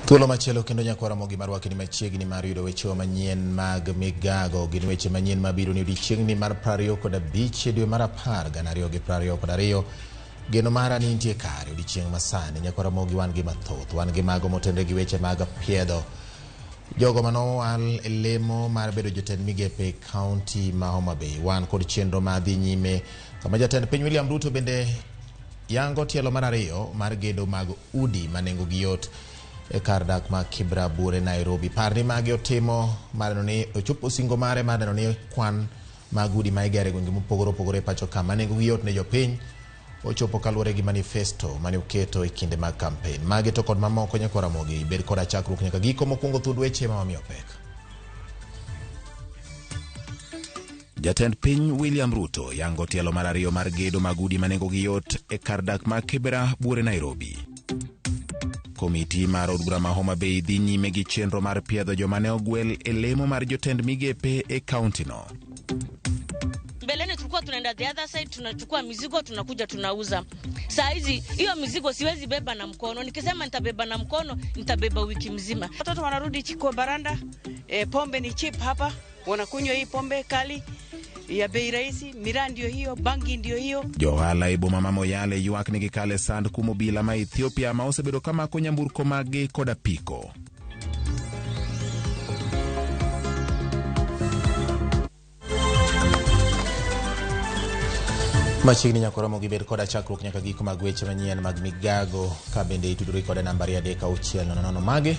Thuolo machielo kendo nyakwara Ramogi marwaki ni machiegni mar yudo wechewa manyien mag migago. Gin weche manyien mabiro ni odiechieng'ni mar 25 e dwe mar 10 2022. Geno mara ni intie kare odiechieng' masani. Nyakwara Ramogi wan gi mathoth. Wan gi mago motenre gi weche mag piedho jogo manowal e lemo mar bedo jotend migepe e kaunti ma Homa Bay. Wan kod chenro ma dhi nyime kama jatend piny William Ruto bende yango tielo mar ariyo mar gedo mag udi ma nengogi yot e kar dak ma Kibra Buore Nairobi. Par ni magi otimo mar neno ni ochopo singo mare mar neno ni kwan mag udi ma igero e gwenge mopogore opogore e pacho ka ma nengogi yot ne jopiny ochopo kaluwore gi manifesto mane oketo e kinde mag kampen. Magi to kod mamoko nyakwa Ramogi, bed koda chakruok nyaka giko. Mokwongo thuond weche ma wamiyo pek. Jatend piny William Ruto yango tielo mar ariyo mar gedo mag udi ma nengogi yot e kar dak ma Kibra Buore Nairobi. Komiti mar od bura ma Homa Bay dhi nyime gi chenro mar piedho joma ne ogwel e lemo mar jotend migepe e kauntino. Mbeleni tulikuwa tunaenda the other side, tunachukua mizigo tunakuja tunauza. Saa hizi hiyo mizigo siwezi beba na mkono, nikisema nitabeba na mkono nitabeba wiki mzima. Watoto wanarudi kwa baranda, pombe ni cheap hapa, wanakunywa hii pombe kali ya bei rahisi, miraa ndio hiyo, bangi ndio hiyo. Jo ohala e boma ma Moyale ywak ni gikale sand kuom obila ma Ethiopia ma osebedo ka mako nyamburko maggi kod apiko. Machiegni nyaka romo gi bed koda chakruok nyaka giko mag weche manyien mag migago ka bende itudori koda nambari 3 6 0 0 magi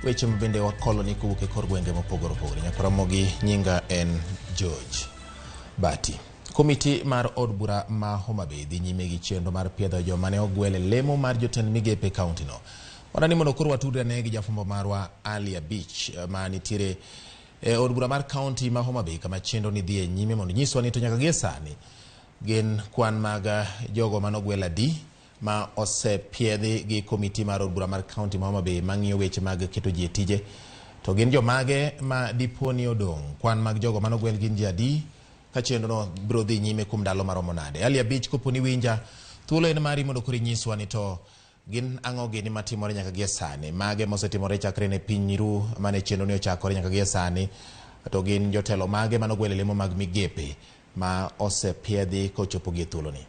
weche ma bende wakolo ni kowuok e kor gwenge mopogore opogore. Nyaka romo gi nyinga en George Bati. Komiti mar od bura ma Homa Bay dhi nyime gi chenro mar piedho joma ne ogwel e lemo mar jotend migepe e kauntino. Wadani mondo koro watudre ane gi jafwambo marwa Ali Abich ma nitiere e od bura mar kaunti ma Homa Bay kama chenro ni dhi e nyime mondo nyiswa ni to nyaka gie sani gin kwan mag jogo manogwel adi ma osepiedhi gi komiti mar od bura mar kaunti ma Homa Bay mang'iyo weche mag keto ji e tije to gin jomage ma dipo ni odong' kwan mag jogo manogwel gin ji adi ka chenrono biro dhi nyime kuom ndalo maromo nade. Ali Abich kopo ni winja thuolo en mari mondo koro inyiswa ni to gin ang'o gini matimore nyaka gie sani mage mosetimore chakre ne piny ru mane chenro ni ochakore nyaka gie sani to gin jotelo mage manogwel e lemo mag migepe ma osepiedhi kochopo gie thuoloni.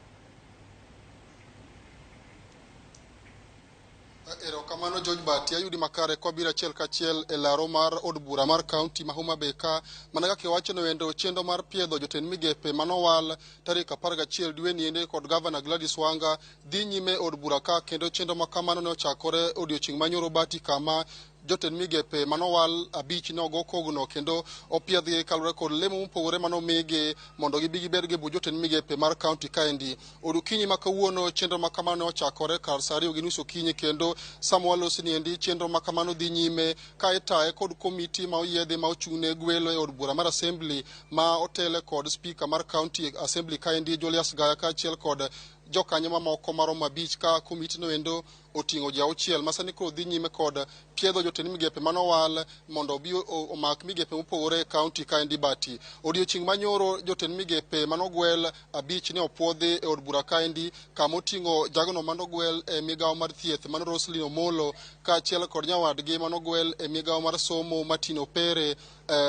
Erokamano George Bati, ayudi makare kwabiro achiel kachiel e laro mar od bura mar kaunti ma Homa Bay ka mana kaka iwachono endo chenro mar piedho jotend migepe manowal tarik 11 dweni ende kod gavana Gladys Wanga dhi nyime e od bura ka kendo chenro ma kamano ne ochakore odiochieng' manyoro Bati kama jotend migepe manowal abich ne ogo kogno kendo opiedhgi kaluwore kod lemo mopogore manomigi mondo gibi gibed gi buch jotend migepe mar kaunti kaendi. Odokinyi ma kawuono chenro ma kamano ne ochakore kar saa 2:30 okinyi kendo sama walosi niendi chenro ma kamano dhi nyime ka itaye kod komiti ma oyiedhi ma ochung' ne gwelo e od bura mar assembly ma otele kod speaker mar county assembly kaendi Julius Gaya kaachiel kod jokanyo mamoko maromo abich ka komiti no endo oting'o ji auchiel ma sani koro dhi nyime kod piedho jotend migepe manowal mondo obi omak migepe mopogore e kaunti kaendi Bati. Odiochieng' manyoro jotend migepe manogwel abich ne opuodhi e od bura kaendi kama oting'o jagono manogwel e migawo mar thieth mano Roselyn Omolo kaachiel kod nyawadgi manogwel e migawo mar somo Martin Opere,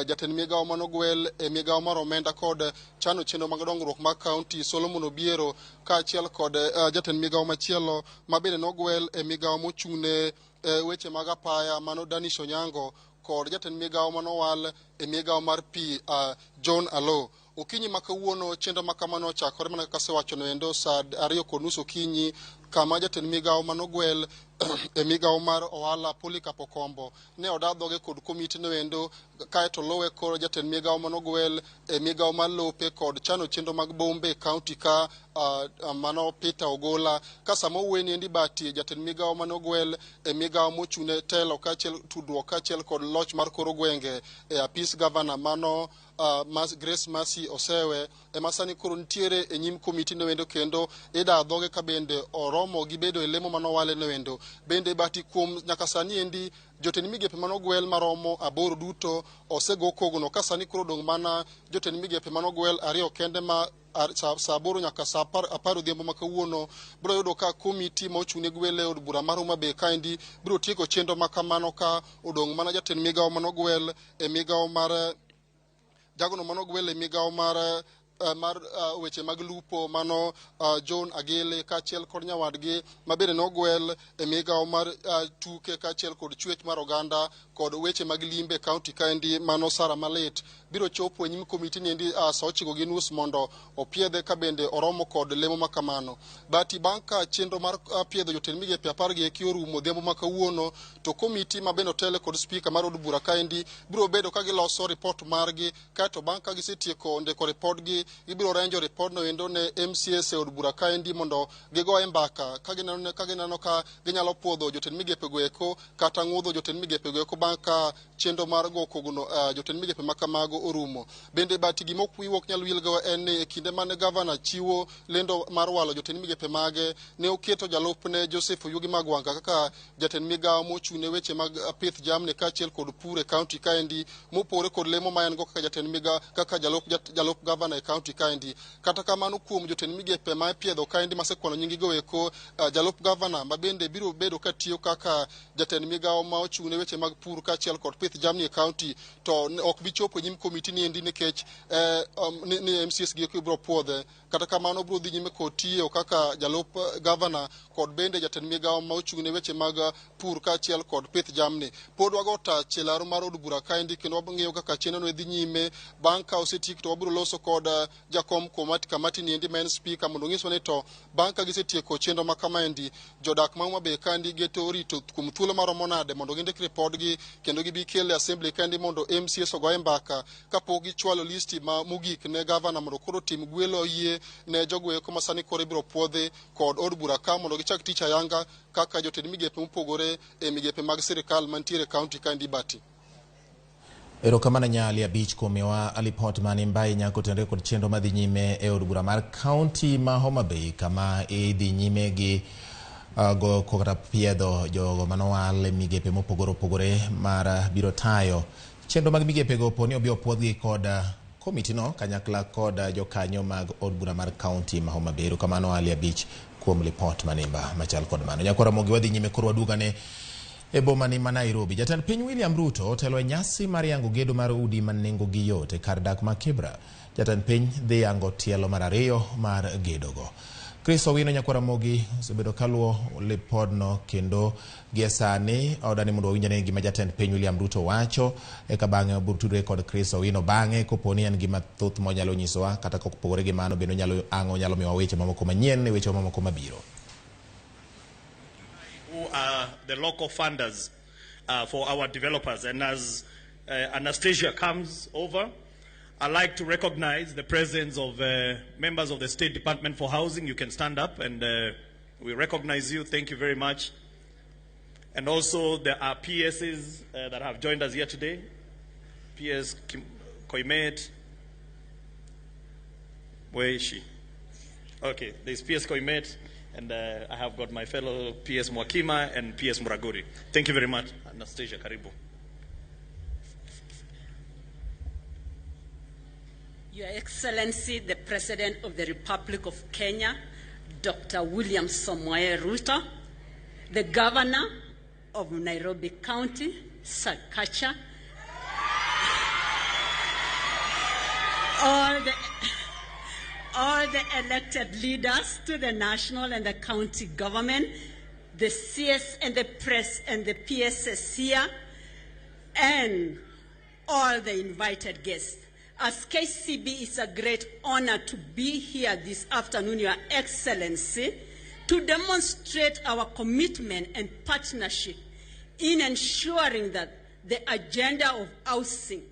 jatend migawo manogwel e migawo mar omenda kod chano chenro mag dongruok mag kaunti Solomon Obiero kaachiel kod jatend migawo machielo ma bende nogwel e migawo mochung'ne weche mag apaya mano Danish Onyango kod jatend migawo manowal e migawo mar pi John Alo. Okinyi ma kawuono chenro ma kamano ochakore mana kaka asewachono endo saa 2:30 okinyi kama jatend migawo manogwel e migawo mar ohala Polycarp Okombo ne oda dhoge kod komiti no endo kaeto luwe kod jatend migawo manogwel e migawo mar lope kod chano chenro mag bombe e kaunti ka mano Peter Ogola ka sama owuoye endi Bati jatend migawo manogwel e migawo mochung'ne telo kaachiel tudruok kaachiel kod loch mar kor gwenge e apis gavana mano Grace Mercy Osewe ema sani koro nitiere e nyim komiti no endo kendo ida dhoge ka bende oromo gi bedo e lemo manowale no endo. Bende Bati kuom nyaka sani endi jotend migepe manogwel maromo aboro duto osego kogno ka sani koro odong' mana jotend migepe manogwel ariyo kende ma sa 8 nyaka sa 10 odhiambo ma kawuono biro yudo ka komiti ma ochung' ne gwel e od bura mar Homa Bay kaendi biro tieko chenro ma kamano ka odong' mana jatend migawo manogwel e migawo mar jagono manogwel e migawo mar weche mag lupo mano John Agele kaachiel kod nyawadgi ma bende nogwel e migawo mar tuke kaachiel kod chwech mar oganda kod weche mag limbe e kaunti kaendi mano Sara Malit biro chopo e nyim komiti niendi sa 9:30 mondo opiedhe ka bende oromo kod lemo ma kamano. Bati bang' ka chenro mar piedho jotend migepe 10 gi eki orumo odhiambo ma kawuono to komiti ma bende otele kod spika mar od bura kaendi biro bedo ka giloso ripot margi kaeto bang' ka gisetieko ndiko ripodgi gibiro renjo ripodno endo ne MCS e od bura kaendi mondo gigoye mbaka ka gineno ka ginyalo puodho jotend migepe go eko kata ng'udho jotend migepe go eko bang' ka chenro mar go kogno jotend migepe ma kamago orumo. Bende bati gima ok wiwa ok nyal wilgo en ni e kinde mane gavana chiwo lendo mar walo jotend migepe mage ne oketo jalupne Joseph Oyugi Magwanga kaka jatend migawo mochung' ne weche mag pith jamni kaachiel kod pur e kaunti kaendi mopogore kod lemo ma en go kaka jatend migawo kaka jalup gavana e kaunti kaendi. Kata kamano kuom jotend migepe ma ipiedho kaendi masekwano nying go eko jalup gavana ma bende biro bedo katiyo kaka jatend migawo ma ochung' ne weche mag pur kaachiel kod pith jamni e kaunti to ok bi chopo e nyim komiti niendi nikech ni MCS gi eko ibiro puodhe. Kata kamano biro dhi nyime kod tiyo kaka jalup gavana kod bende jatend migawo ma ochung' ne weche mag pur kaachiel kod pith jamni. Pod wago tach e laro mar od bura kaendi kendo wabiro kaka chenro no dhi nyime bang' ka osetiek to wabiro loso kod jakom kamati niendi ma en spika mondo onyiswa ni to bang' ka gisetieko chenro ma kamaendi jodak ma Homa Bay kaendi geto rito kuom thuolo maromo nade mondo gindik ripodgi kendo gibi kel e assembly kaendi mondo MCS ogoye mbaka kapok gichwalo listi ma mogik ne gavana mondo koro otim gwelo yie ne jogo eko ma sani koro ibiro puodhi kod od bura ka mondo gichak tich ayanga kaka jotend migepe mopogore e migepe mag sirikal mantiere e kaunti kaendi Bati. Erokamano Nyali abich kuom miyowa lipot mane mbai nyaka otenore kod chenro madhi nyime e od bura mar kaunti ma Homa Bay kama idhi nyime gi go kata piedho jogo manowal e migepe mopogore opogore mar biro tayo chenro mag migepego poni obi opuodhgi kod komiti no kanyakla kod jokanyo mag od bura mar kaunti ma Homa Bay. Erokamano Ali abich kuom lipot manimba machal kod mano. Nyakwara Ramogi wadhi nyime koro waduogane e boma ni ma Nairobi. Jatend piny William Ruto otelo e nyasi mar yango gedo mar udi ma nengo gi yot e kar dak ma Kibra. Jatend piny dhi yango tielo mar 2 mar gedogo. Chris Owino Nyakwara Ramogi osebedo kaluwo lipodno kendo gie sani odani mondo wawinj ane gima jatend piny William Ruto wacho eka bang'e obiro tudre kod Chris Owino bang'e koponi en gima thoth monyalo nyisowa kata kopogore gi mano bende onyalo miyowa weche mamoko manyien e weche mamoko mabiro. Who are the local funders for our developers. And as Anastasia comes over, I'd like to recognize the presence of members of the State Department for Housing. You can stand up and we recognize you. Thank you very much. And also there are PSs that have joined us here today. PS Koimet. Where is she? Okay, there's PS Koimet. And I have got my fellow PS Mwakima and PS Muraguri. Thank you very much. Anastasia, karibu. Your Excellency, the President of the Republic of Kenya, Dr. William Samoei Ruto, the Governor of Nairobi County, Sakaja, all the elected leaders to the national and the county government, the CS and the press and the PSS here, and all the invited guests. As KCB, it's a great honor to be here this afternoon, Your Excellency, to demonstrate our commitment and partnership in ensuring that the agenda of housing,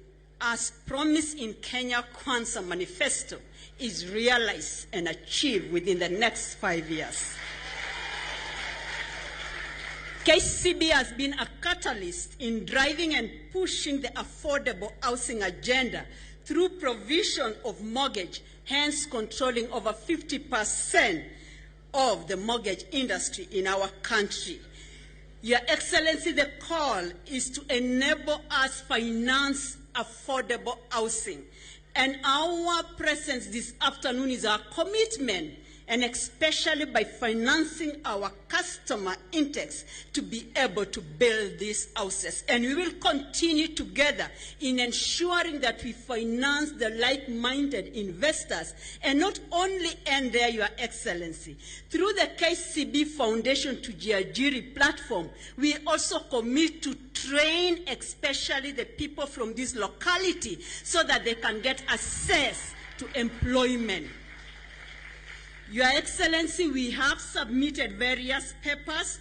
as promised in Kenya Kwanza Manifesto, is realized and achieved within the next 5 years. KCB has been a catalyst in driving and pushing the affordable housing agenda through provision of mortgage, hence controlling over 50% of the mortgage industry in our country. Your Excellency, the call is to enable us finance affordable housing And our presence this afternoon is our commitment, and especially by financing our customer intakes to be able to build these houses. And we will continue together in ensuring that we finance the like-minded investors, and not only end there, Your Excellency. Through the KCB Foundation Tujiajiri platform, we also commit to train especially the people from this locality so that they can get access to employment. Your Excellency, we have submitted various papers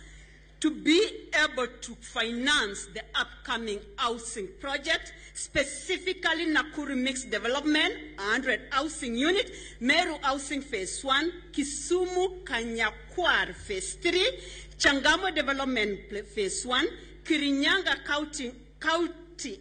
to be able to finance the upcoming housing project, specifically Nakuru Mixed Development, 100 housing unit, Meru Housing Phase 1, Kisumu Kanyakwar Phase 3, Changamwe Development Phase 1, Kirinyaga County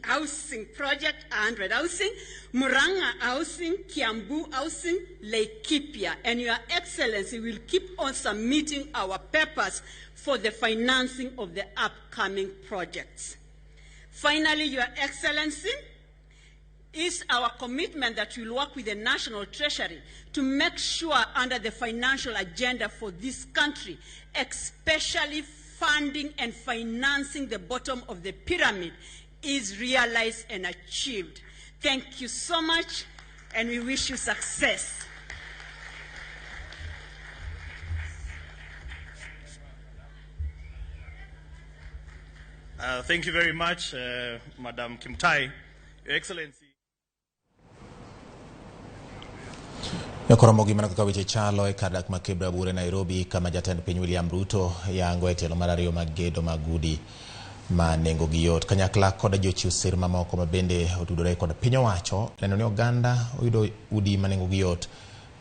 Housing Project, 100 housing, Murang'a Housing, Kiambu Housing, Laikipia. And Your Excellency will keep on submitting our papers for the financing of the upcoming projects. Finally, Your Excellency, is our commitment that we'll work with the National Treasury to make sure under the financial agenda for this country, especially funding and financing the bottom of the pyramid, is realized and achieved. Thank you so much, and we wish you success. Thank you very much, Madam Kimtai. Your Excellency. Nyakoromogi mana kaka weche chalo e kar dak ma Kibra Bure Nairobi, kama jatend piny William Ruto yango e tielo mar ariyo mag gedo mag udi ma nengo gi yot kanyakla kod jochiw sir mamoko ma bende otudore kod piny owacho neno ni oganda oyudo udi ma nengo gi yot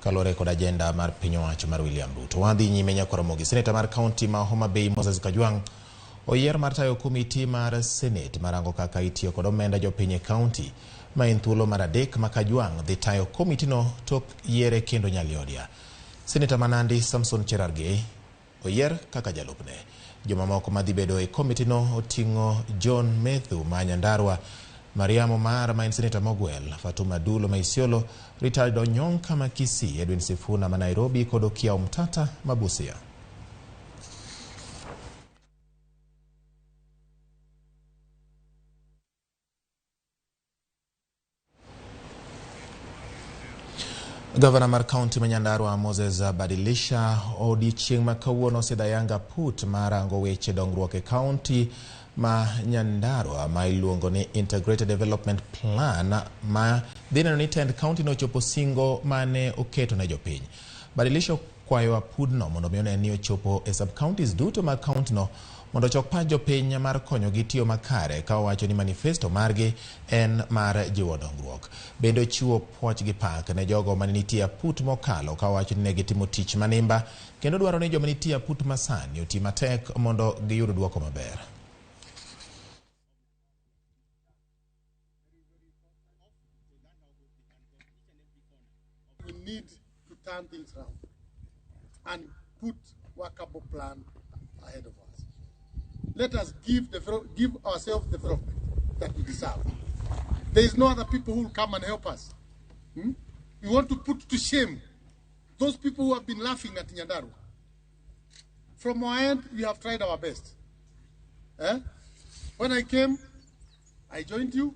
kaluwore kod agenda mar piny owacho mar William Ruto. Wadhi nyime Nyakoromogi. Seneta mar kaunti ma Homa Bay Moses Kajwang' oyier mar tayo komiti mar Senate marango kaka itiyo kod omenda jopiny e kaunti, ma en thuolo mar adek ma Kajwang' dhi tayo komitino tok yiere kendo Nyaliodia. Seneta ma Nandi Samson Cherargei oyier kaka jalupne. Jomamoko madhi bedo e komitino oting'o John Methu ma Nyandarua, Mariam Omar ma en seneta mogwel, Fatuma Dulo ma Isiolo, Richard Onyonka ma Kisii, Edwin Sifuna ma Nairobi kod Okiya Omtata ma Busia. Gavana mar kaunti ma Nyandarua Moses Badilisha odiechieng' ma kawuono osidho ayanga put mar rango weche dongruok e kaunti ma Nyandarua ma iluongo ni Integrated Development Plan ma dhi neno ni tend kaunti no ochopo singo mane oketo ne jopiny. Badilisha okwayo apudno mondo mi one ni ochopo e sub-counties duto mag kaunti no mondo ochok pach jopiny mar konyogi tiyo makare, ka owacho ni manifesto margi en mar jiwo dongruok. Bende ochiwo puoch gi pak ne jogo mane nitie aput mokalo, ka owacho ni ne gitimo tich manimba kendo dwaro ni joma nitie aput masani oti matek mondo giyud duoko maber. We need to turn things round and put workable plan ahead of us. Let us give ourselves the development that we deserve. There is no other people who will come and help us. We want to put to shame those people who have been laughing at Nyandarua. From our end, we have tried our best. When I came, I joined you,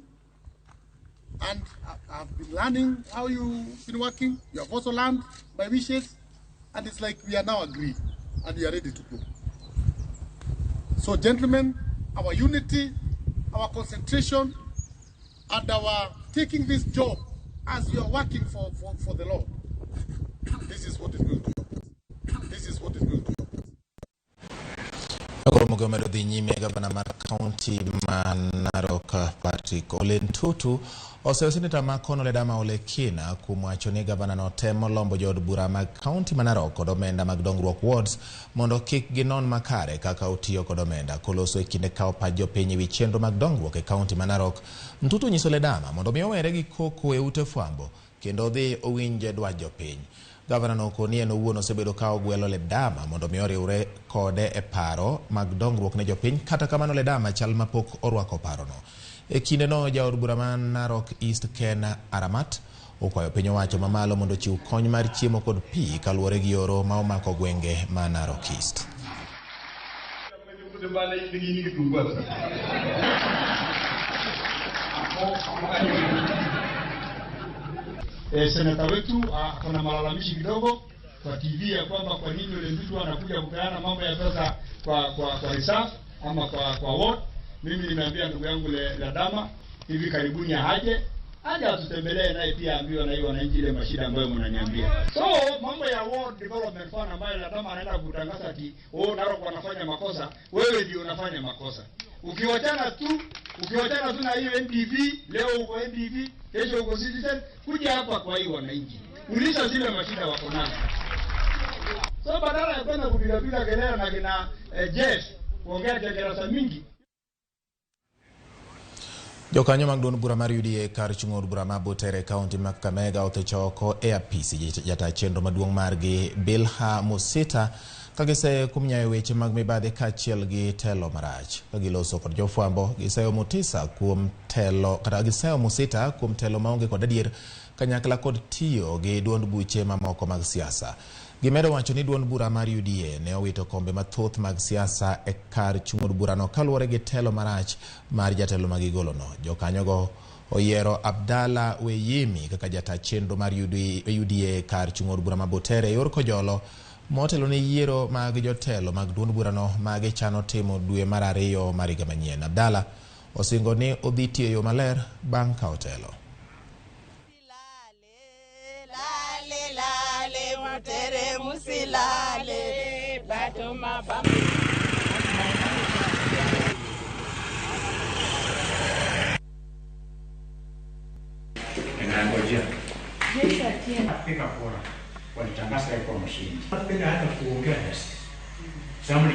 and I've been learning how you've been working. You have also learned my wishes, and it's like we are now agreed, and we are ready to go. So, gentlemen, our unity, our concentration, and our taking this job as you are working for the Lord, this is what is going to happen. This is what is going to happen. Koro dhi nyime, gavana mar kaunti ma Narok Patrick Ole Ntutu oseyo seneta ma kono Ledama Ole Kina kuom wacho ni gavana no temo lombo jood bura mag kaunti ma Narok kod omenda mag dongruok wards mondo kik ginon makare kaka otiyo kod omenda. Koloso e kinde kawo pach jopiny ewi chenro mag dongruok e kaunti ma Narok, Ntutu nyiso Ledama mondo mi owere gi koko e ute fwambo kendo odhi owinj dwach jopiny. Gavana no okoni en owuon osebedo ka ogwelo Ledama mondo mi oriwre kode e paro mag dongruok ne jopiny, kata kamano Ledama chal mapok orwako parono. E kindeno jaod bura ma Narok East Ken Aramat Okwayo piny owacho mamalo mondo ochiw kony mar chiemo kod pi kaluwore gi oro ma omako gwenge ma Narok East. Seneta wetu kuna malalamishi kidogo kwa TV ya kwamba kwa nini yule mtu anakuja kupeana mambo ya pesa kwa reserve ama kwa ward. Mimi nimeambia ndugu yangu Ladama hivi karibuni aje atutembelee naye pia ambiwe na hiyo wananchi ile mashida ambayo mnaniambia. So mambo ya ward development fund ambayo Ladama anaenda kutangaza ati oh Narok wanafanya makosa, wewe ndio unafanya makosa. Ukiwachana tu na hiyo NTV, leo uko NTV, kesho uko Citizen, kuja hapa kwa hiyo wananchi. Uliza zile mashida wako nazo. So badala ya kwenda kupiga piga kelele na kina Jeff kuongea kelele mingi. Jokanyo mag duond bura mar UDA kar chung' od bura ma Butere kaunti ma Kakamega othecho oko e apisi jata chenro maduong' margi Bilha Musita ka giseyo kuom nyayo weche mag mibadhi kaachiel gi telo marach. Ka giloso kod jofwambo, giseyo Mutisa kuom telo kata giseyo Musita kuom telo maonge kod adier kanyakla kod tiyo gi duond buche mamoko mag siasa. Gimedo wacho ni duond bura mar UDA ne owito kombe mathoth mag siasa e kar chung' od burano kaluwore gi telo marach mar jatelo ma gigolono. Jokanyogo oyiero Abdalla Weyimi kaka jata chenro mar UDA kar chung' od bura ma Butere yor kojolo motelo ne yiero mag jotelo mag duond burano ma gichano timo dwe mar ariyo mar higa manyien. Abdalla osingo ni odhi tiyo e yo maler bang' kawo telo.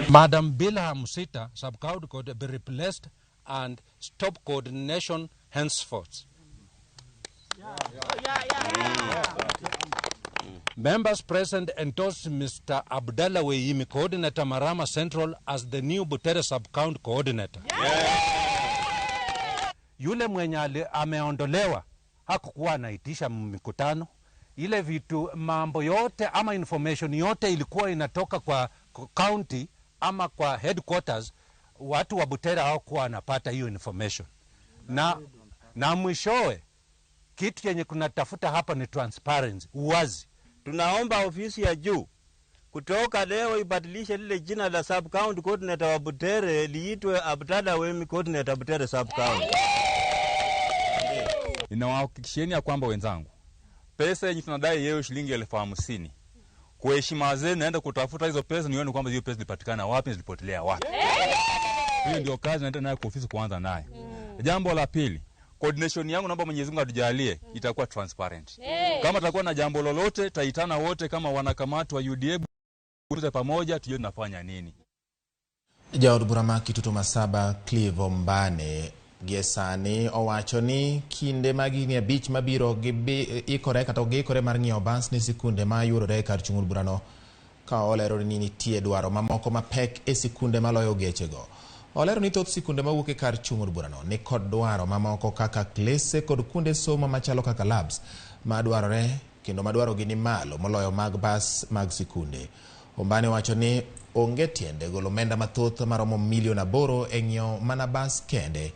Madam Bilha Musita, sub-county could be replaced and stop coordination henceforth. Members present endorsed Mr. Abdallah Weyimi, coordinator Marama Central, as the new Butere sub-county coordinator. Yule mwenye ameondolewa hakukuwa anaitisha mikutano. Ile vitu mambo yote ama information yote ilikuwa inatoka kwa county ama kwa headquarters, watu wa Butere hawakuwa wanapata hiyo information. Na mwishowe kitu chenye kunatafuta hapa ni transparency, uwazi. Tunaomba ofisi ya juu kutoka leo ibadilishe lile jina la sub county coordinator wa Butere liitwe Abdalla Weyimi coordinator Butere sub county. Ninawahakikishieni ya kwamba wenzangu, pesa yenye tunadai yeo shilingi 50,000. Kwa heshima zenu naenda kutafuta hizo pesa nione kwamba hizo pesa zilipatikana wapi, zilipotelea wapi. Hiyo ndio kazi naenda nayo kwa ofisi kuanza nayo. Jambo la pili, coordination yangu naomba Mwenyezi Mungu atujalie itakuwa transparent. Kama tutakuwa na jambo lolote taitana wote kama wanakamati wa UDA wote pamoja tujue tunafanya nini. Jaod bura ma Kitutu Masaba Clive Ombane gie sani owacho ni kinde mag higni 5 mabiro giikore kata giikore mar ng'iewo bas ne sikunde ma yudore e kar chung' od burano, ka olero ni nitie dwaro mamoko mapek e sikunde maloyo gechego. Olero ni thoth sikunde mawuok e kar chung' od burano ni kod dwaro mamoko kaka klese kod kuonde somo machalo kaka labs madwarore kendo madwarogi ni malo moloyo mag bas mag sikunde. Ombane wacho ni onge tiende golo omenda mathoth maromo milion 8 e ng'iewo mana bas kende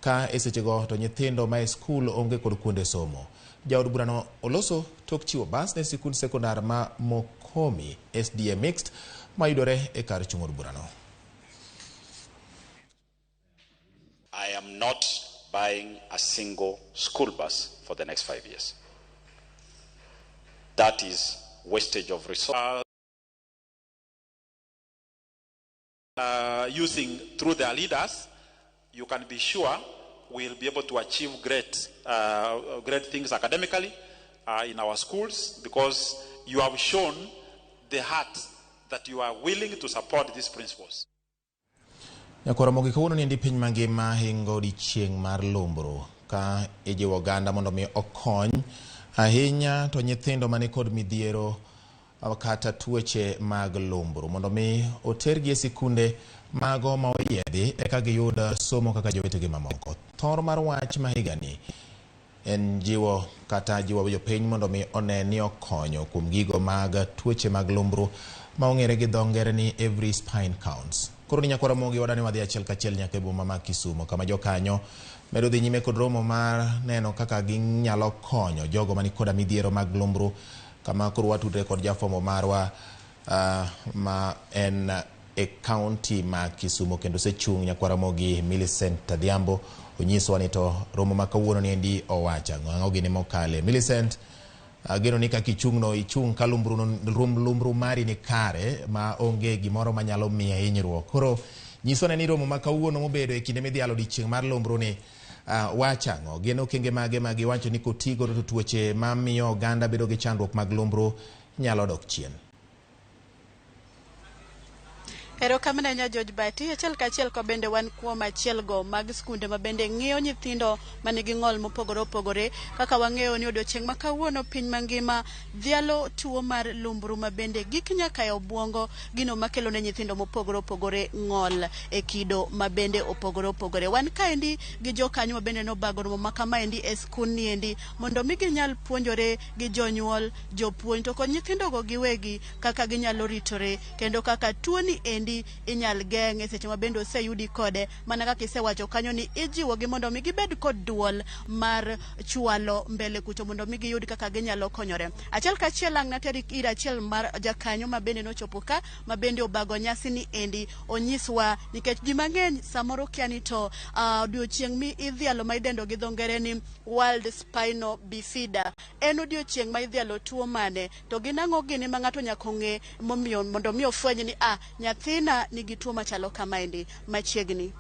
ka e sechego to nyithindo ma e skul onge kod kuonde somo. Jaod burano oloso tok chiwo bas ne sikund sekondar ma Mokomi SDA Mixed mayudore e kar chung' od burano. I am not buying a single school bus for the next 5 years. That is wastage of resources. Using through their leaders, you can be sure we'll be able to achieve great things academically in our schools, because you have shown the heart that you are willing to support these principles. Nyakwaro kawuono ni piny mangima hingo odiechieng' mar lumbru ka ijiwo oganda mondo mi okony ahinya to nyithindo mani kod midhiero kata tuoche mag lumbru mondo mi otergi e sikunde mago ma oyiedhi eka giyud somo kaka jowetegi mamoko. Thor mar wach ma higani En jiwo kata jiwo jopiny mondo mi one ni okonyo kuom gigo mag tuoche mag lumbru ma ong'ere gi dho ngere ni every spine counts. Koro ni nyakwara Ramogi wadani wadhi achiel kachiel nyaka e boma ma Kisumo kama jokanyo medo dhi nyime kod romo mar neno kaka ginyalo konyo jogo mani koda midhiero mag lumbru, kama koro watudre kod jafwambo marwa ma en e kaunti ma Kisumo kendo osechung' nyakwara Ramogi Millicent Adhiambo onyisowa ni to romo ma kawuono ni endi owacho ang'o, ang'o gini mokale. Millicent, ageno ni kaka ichung' no ichung' ka lumbru mari ni kare ma onge gimoro manyalo miye hinyruok. Koro nyiswa ni romo ma kawuono mobedo e kinde midhialo odiochieng' mar lumbru ni wacho ang'o, gin okenge mage ma giwacho ni koti godo to tuoche mamiyo oganda bedo gi chandruok mag lumbru nyalo dok chien. Erokamano ahinya George Bati. Achiel kachiel ko bende wan kuom achiel go mag skunde ma bende ng'iyo nyithindo manigi ng'ol mopogore opogore. Kaka wang'eyo ni odiochieng' ma kawuono piny mangima dhialo tuo mar lumbru ma bende gik nyaka e obuongo, gino makelo ne nyithindo mopogore opogore ng'ol e kido ma bende opogore opogore. Wan kaendi gi jokanyo ma bende nobago romo ma kamaendi e skul ni endi mondo mi ginyal puonjore gi jonyuol, jopuonj to kod nyithindogo giwegi kaka ginyalo ritore kendo kaka tuoni endi inyal geng'e seche ma bende oseyudi kode. Mana kaka isewacho kanyo ni ijiwogi mondo mi gibed kod duol mar chwalo mbele kucho mondo mi giyud kaka ginyalo konyore. Achiel kachiel ang' nateri ir achiel mar jakanyo ma bende nochopo ka ma bende obago nyasi ni endi onyiswa, nikech ji mang'eny samoro kia ni to odiochieng' mi idhialo ma idendo gi dho ngere ni World Spina Bifida en odiochieng' ma idhialo tuo mane, to gin ang'o gini ma ng'ato nyaka ong'e momiyo mondo mi ofweny ni nyathina nigi tuo machalo kamaendi machiegni.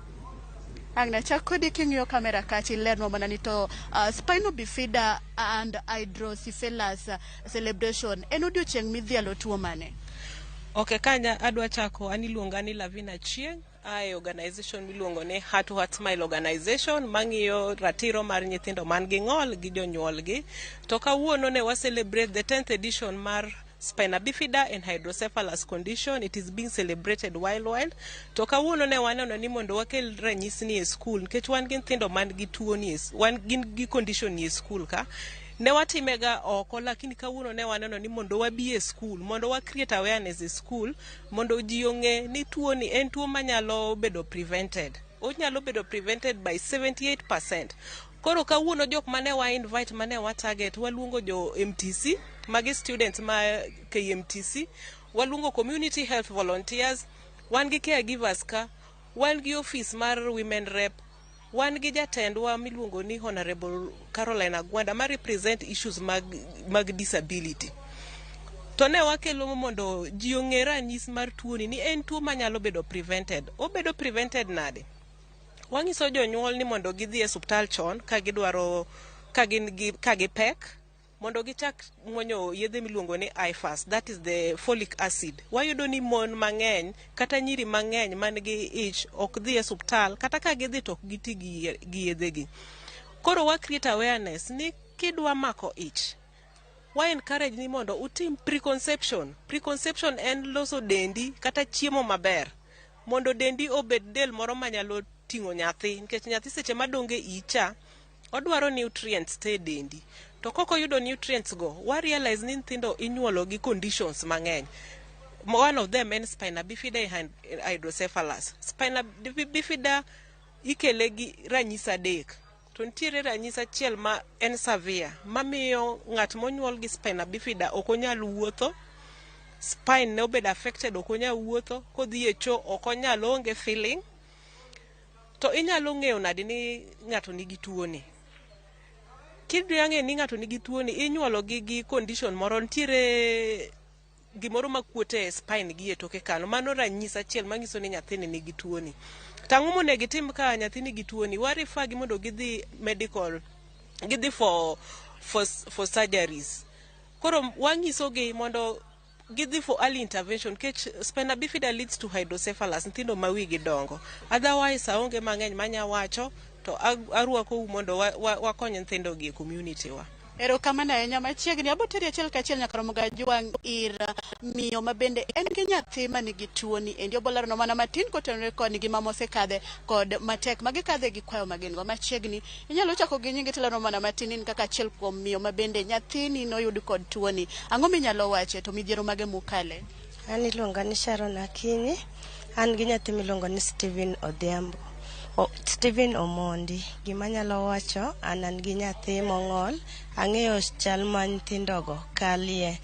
Ang' nachak kodi king'iyo kamera kacha ilernwa mana ni to Spina Bifida and Hydrocephalus celebration en odiochieng' midhialo tuo mane? Ok, kanya adwa chako an iluonga ni Lavina Chieng', ae organization miluongo ni Heart to Heart Smile Organization mang'iyo ratiro mar nyithindo man gi ng'ol gi jonyuolgi. To kawuono ne wa celebrate the 10th edition mar Spina Bifida and Hydrocephalus condition. It is being celebrated worldwide. To kawuono ne waneno ni mondo wakel ranyisi ni e school nikech wan gi nyithindo man gi tuo ni wan gin gi condition ni e school ka. Ne watimega oko, lakini kawuono ne waneno ni mondo wabi e school mondo wa create awareness e school mondo ji ong'e ni tuo ni en tuo manyalo bedo prevented. Onyalo bedo prevented by 78%. Koro kawuono jok mane wa invite, mane wa target, waluongo jo MTC, magi students ma KMTC, waluongo community health volunteers, wan gi caregivers ka, wan gi office mar women rep, wan gi jatendwa miluongo ni Honorable Caroline Agwanda ma represent issues mag disability. To ne wakelo mondo ji ong'e ranyisi mar tuoni ni en tuo manyalo bedo prevented. Obedo prevented nade? Wanyiso jonyuol ni mondo gidhi e osiptal chon ka gidwaro ka gin gi ka gipek mondo gichak muonyo yedhe miluongo ni IFAS, that is the folic acid. Wayudo ni mon mang'eny kata nyiri mang'eny man gi ich ok dhi e osiptal, kata ka gidhi to ok giti gi yedhegi. Koro wa create awareness ni kidwa mako ich, wa encourage ni mondo utim preconception. Preconception en loso dendi kata chiemo maber mondo dendi obed del moro manyalo ting'o nyathi, nikech nyathi seche madongo e iyi cha odwaro nutrients te e dendi. To kok oyudo nutrients go, wa realize ni nyithindo inyuolo gi conditions mang'eny. One of them en spina bifida and hydrocephalus. Spina bifida ikele gi ranyisi adek. To nitiere ranyisi achiel ma en severe, mamiyo ng'at monyuol gi spina bifida ok onyal wuotho, spine ne obedo affected, ok onyal wuotho, kodhi e cho ok onyal, oonge feeling. To inyalo ng'eyo nade ni ng'ato nigi tuo ni? Kidwa ng'eyo ni ng'ato nigi tuo ni, inyuolo gi condition moro, nitiere gimoro makuot e spine gi e toke kanyo. Mano ranyisi achiel manyiso ni nyathini nigi tuo ni. To ang'o monego itim ka nyathi nigi tuo ni? Wa refer gi mondo gidhi medical, gidhi for surgeries. Koro wanyiso gi mondo gidhi for early intervention nikech spina bifida leads to hydrocephalus, nyithindo ma wigi dongo. Otherwise aonge mang'eny manya wacho to arwakou mondo wakony nyithindo gi e community wa. Erokamano ahinya. Machiegni aboteri achiel kachiel nyaka Ramogi Ajwang' ir miyo ma bende en gi nyathi manigi tuoni endi. Obolerno mana matin kotenore kod ngima mosekadhe kod matek magikadhe gi kwayo magin go. Machiegni inyalo chako gi nyingi tilero mana matin in kaka achiel kuom miyo ma bende nyathini noyud kod tuoni. Ang'o minyalo wache to midhiero mage mukale? An iluonga ni Sharon Akinyi, an gi nyathi miluongo ni Stephen Odhiambo. Stephen Omondi. Gima anyalo wacho, an gi nyathi mong'ol, ang'eyo chal ma nyithindogo kalie.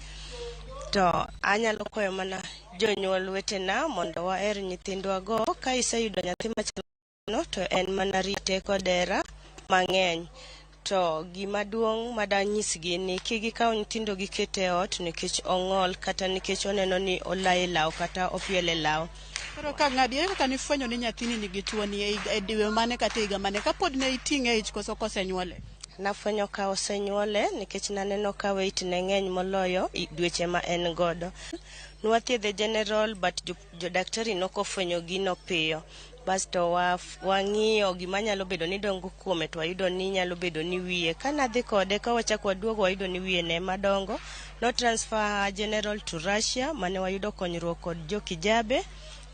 To anyalo kwayo mana jonyuol wetena mondo waher nyithindwago. Ka iseyudo nyathi machalo kamano to en mana rite kod hera mang'eny. To gima duong' madanyisgi ni kik gikaw nyithindo giket e ot nikech ong'ol kata nikech oneno ni olayo e law kata opielo e law. Koro ka ng'adi, ere kaka nifwenyo ni nyathini nigi tuoni e dwe mane kata e higa mane kapod ne iting'e e ich koso kosenyuole? Nafwenyo ka osenyuole nikech naneno ka weight ne ng'eny moloyo dweche ma en godo. Nwathiedhe general but jodaktari nokofwenyo gino piyo. Basto wang'iyo gima nyalo bedo ni dongo kuome to wayudo ni nyalo bedo ni wiye. Kanadhi kode ka wachako waduogo wayudo ni wiye ne madongo. No transfer general to Russia mane wayudo konyruok kod jo Kijabe.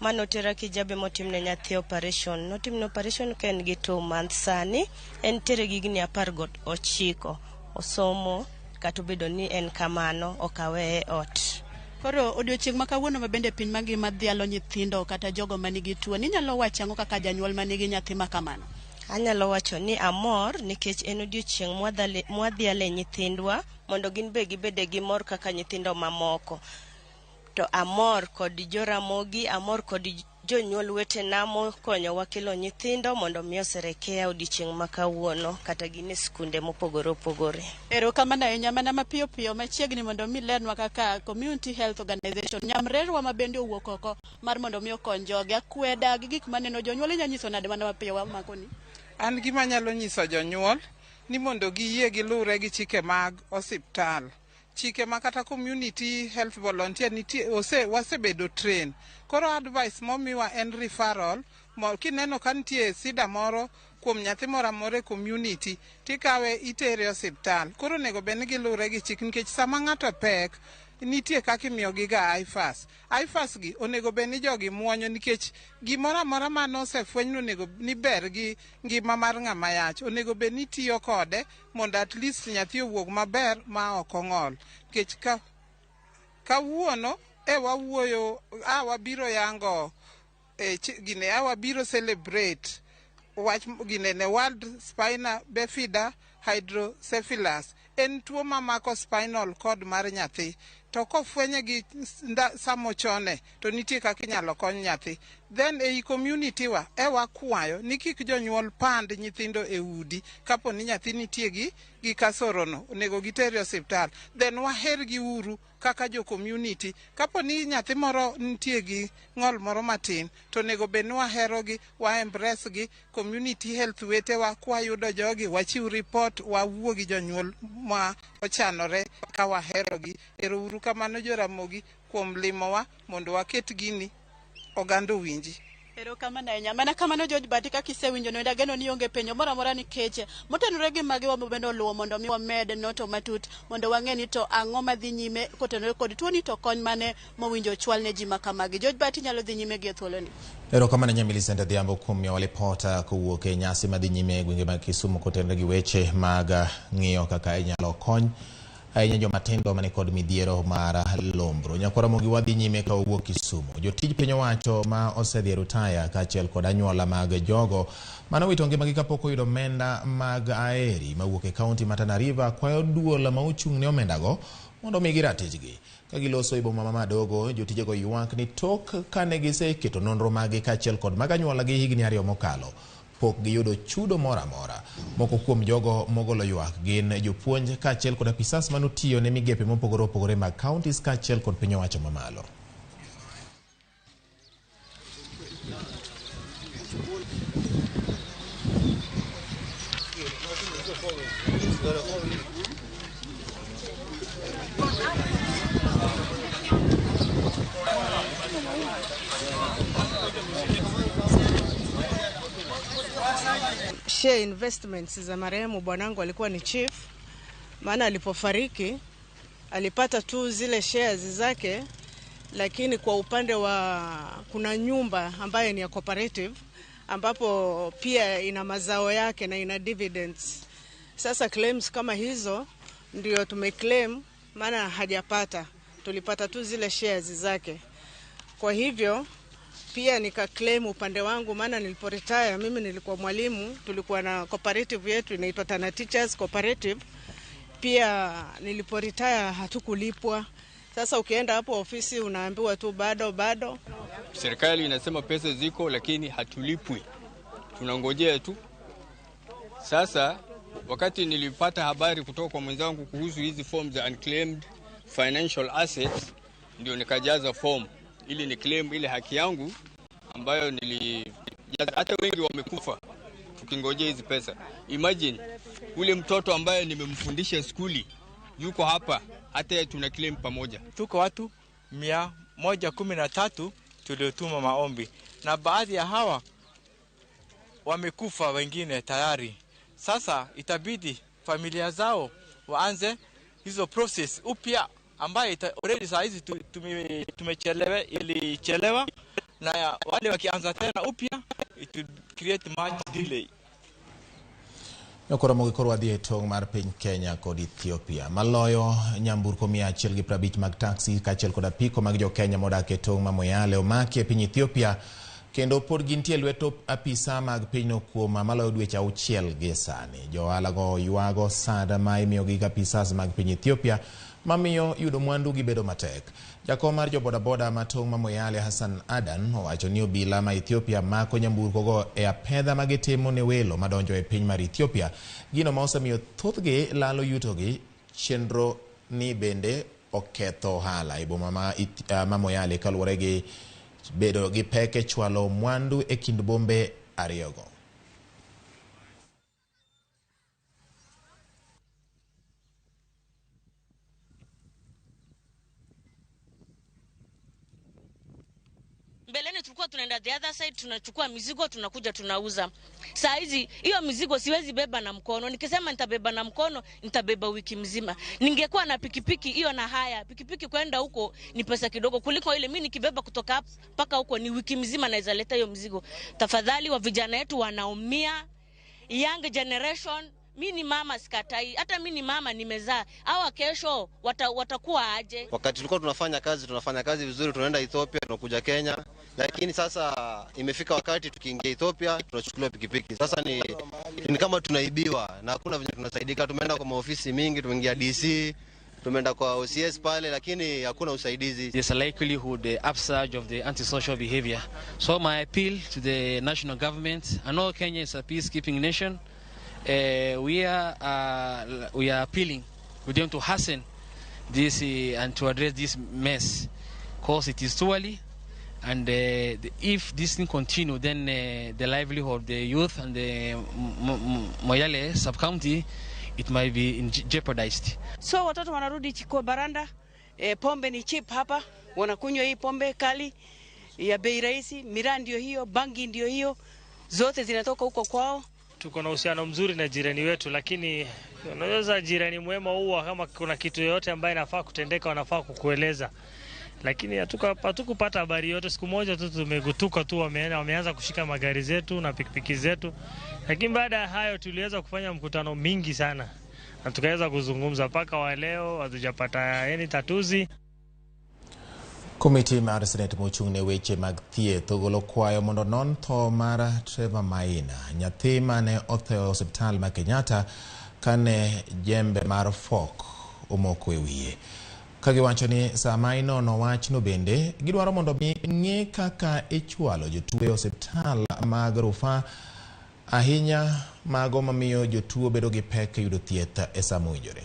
Manotera Kijabe motimne nyathi operation. Notimne operation ka en gi 2 months sani. Entiere gi higni 19. Osomo kata obedo ni en kamano ok aweye e ot. Koro odiochieng' ma kawuono ma bende piny mangima dhialo nyithindo kata jogo manigi tuo, inyalo wacho ang'o kaka janyuol manigi nyathi ma kamano? Anyalo wacho ni amor nikech en odiochieng' mwadhiale nyithindwa mondo gin be gibede gi mor kaka nyithindo mamoko. To amor kod Joramogi, amor kod jonyuol wetena mokonyowa kelo nyithindo mondo mi oserekea odiochieng' ma kawuono kata gin e skunde mopogore opogore. Erokamano ahinya. Mana mapiyo piyo machiegni mondo mi lernwa kaka Community Health Organization nyamrerwa ma bende owuok oko mar mondo mi okony jogi akweda gi gik maneno jonyuol inyalo nyiso nade mana mapiyo wamakoni? An gima anyalo nyiso jonyuol ni mondo giyie gilure gi chike mag osiptal. Chike ma kata community health volunteer nitie wasebedo train. Koro advice momiwa en referral. Kineno ka nitie sida moro kuom nyathi moro amora e community tikawe itere osiptal. Koro onego bed ni gilure gi chik nikech sama ng'ato pek nitie kaka imiyogi ga IFAS. IFAS gi onego bed ni jogi muonyo nikech gimoro amora mane osefweny ni onego ni ber gi ngima mar ng'ama yach onego bed ni itiyo kode mondo at least nyathi owuog maber ma ok ong'ol. Nikech kawuono wawuoyo wabiro yango gine wabiro celebrate wach gine ne World Spina Bifida Hydrocephalus. En tuo mamako spinal cord mar nyathi. To kofwenye gi samochone to nitie kaka inyalo kony nyathi. Then ei community wa wakwayo ni kik jonyuol pand nyithindo e udi kapo ni nyathi nitie gi kasorono onego gitere osiptal. Then waher gi uru kaka jo community. Kapo ni nyathi moro nitie gi ng'ol moro matin to onego bed ni waherogi, wa embrace gi community health wetewa. Kwayudo jogi wachiw report, wawuo gi jonyuol ma ochanore ka waherogi. Ero uru kamano Joramogi kuom limowa mondo waket gini oganda owinji. Erokamano ahinya. Mana kamano George Bati kaka isewinjo no ageno ni onge penjo moro amora nikech motenore gi magi wabende oluwo mondo mi wamed noto matut mondo wang'e ni to ang'o madhi nyime kotenore kod tuoni to kony mane mowinjo chwal ne ji makamagi. George Bati nyalo dhi nyime gi e thuoloni. Erokamano ahinya Millicent Adhiambo kuom miyowa lipota kowuok e nyasi madhi nyime e gwenge mag Kisumu kotenore gi weche mag ng'iyo kaka inyalo kony ahinya joma tindo mani kod midhiero mar lombro. Nyakwara Ramogi wadhi nyime ka wawuok Kisumu. Jotij piny owacho ma osedhi e rutaya kaachiel kod anyuola mag jogo manowito ngimagi kapok oyudo omenda mag aeri mawuok e kaunti ma Tana River kwayo duol ma ochung' ne omendago mondo omigi ratichgi. Ka giloso e boma ma Madogo, jotijego ywak ni tok kane giseketo nonro maggi kaachiel kod mag anyuolagi higni 2 mokalo, pok giyudo chudo moro amora. Moko kuom jogo mogolo ywak gin jopuonj kaachiel kod apisas manotiyo ne migepe mopogore opogore mag counties kaachiel kod piny owacho mamalo. Share investments za marehemu bwanangu alikuwa ni chief. Maana alipofariki alipata tu zile shares zake, lakini kwa upande wa kuna nyumba ambayo ni ya cooperative ambapo pia ina mazao yake na ina dividends. Sasa claims kama hizo ndio tumeclaim, maana hajapata, tulipata tu zile shares zake. Kwa hivyo pia nika claim upande wangu, maana niliporetire mimi nilikuwa mwalimu, tulikuwa na cooperative yetu inaitwa Tana Teachers Cooperative. Pia niliporetire hatukulipwa. Sasa ukienda hapo ofisi unaambiwa tu bado bado. Serikali inasema pesa ziko, lakini hatulipwi, tunangojea tu. Sasa wakati nilipata habari kutoka kwa mwenzangu kuhusu hizi form za unclaimed financial assets, ndio nikajaza form ili ni claim ile haki yangu ambayo nilijaza. Hata wengi wamekufa tukingojea hizi pesa. Imagine ule mtoto ambaye nimemfundisha skuli yuko hapa, hata tuna claim pamoja. Tuko watu 113 tuliotuma maombi, na baadhi ya hawa wamekufa wengine tayari. Sasa itabidi familia zao waanze hizo process upya ambayo already saa hizi tumechelewa, ilichelewa, na wale wakianza tena upya it will create much delay. Nokoro mogikorwa dhi e tong' mar piny Kenya kod Ethiopia. Maloyo nyamburko 150 mag taxi kaachiel kod apiko mag jo Kenya modak e tong' ma Moyale omaki e piny Ethiopia kendo pod gintie e lwet apisa mag pinyno kuom maloyo dweche 6 gie sani. Jo ohala go ywago sada ma imiyogi gi apisas mag piny Ethiopia mamiyo yudo mwandu gi bedo matek. Jakom mar jobodaboda ma tong' ma Moyale Hassan Adan owacho ni obila ma Ethiopia mako nyamburko go e apedha ma gitimo ne welo madonjo e piny mar Ethiopia, gino ma osemiyo thothgi lalo yutogi. Chenro ni bende oketho ohala e boma ma Moyale kaluwore gi bedo gi pek e chwalo mwandu e kind bombe ariyogo. Mbeleni tulikuwa tunaenda the other side, tunachukua mizigo tunakuja tunauza. Saa hizi hiyo mizigo siwezi beba na mkono. Nikisema nitabeba na mkono, nitabeba wiki mzima. Ningekuwa na pikipiki hiyo na haya, pikipiki kwenda huko ni pesa kidogo kuliko ile mimi nikibeba kutoka hapa mpaka huko ni wiki mzima naweza leta hiyo mzigo. Tafadhali wa vijana wetu wanaumia, young generation. Mi ni mama, sikatai. Hata mi ni mama nimezaa. Hawa kesho watakuwa aje? Wakati tulikuwa tunafanya kazi vizuri, tunaenda Ethiopia, tunakuja Kenya. Lakini sasa imefika wakati tukiingia Ethiopia tunachukuliwa pikipiki. Sasa ni kama tunaibiwa na hakuna vile tunasaidika. Tumeenda kwa maofisi mingi, tumeingia DC, tumeenda kwa OCS pale, lakini hakuna usaidizi. There's a likelihood the upsurge of the antisocial behavior. So my appeal to the national government, I know Kenya is a peacekeeping nation. We are appealing with them to hasten this and to address this mess, because it is too early, and if this thing continue, then the livelihood of the youth and the Moyale sub-county, it might be jeopardized. So watoto wanarudi kwa baranda, pombe ni cheap hapa, wanakunywa hii pombe kali ya bei rahisi, miraa ndio hiyo, bangi ndio hiyo, zote zinatoka huko kwao. Tuko na uhusiano mzuri na jirani wetu, lakini unaweza jirani mwema huwa kama kuna kitu yoyote ambaye inafaa kutendeka wanafaa kukueleza. Lakini hatukupata habari yote. Siku moja tu tumegutuka tu wameanza kushika magari zetu na pikipiki zetu. Lakini baada ya hayo tuliweza kufanya mkutano mingi sana na tukaweza kuzungumza mpaka wa leo hatujapata any tatuzi. Komiti mar Senate mochung' ne weche mag thieth ogolo kwayo mondo non tho mar Trevor Maina, nyathi mane otho e osiptal ma Kenyatta kane jembe mar fork omoko e wiye. Kagiwacho ni sama inono wachno bende gidwaro mondo mi ng'e kaka ichwalo jotuo e osiptal mag rufaa, ahinya mago mamiyo jotuo bedo gi pek yudo thieth e sama owinjore.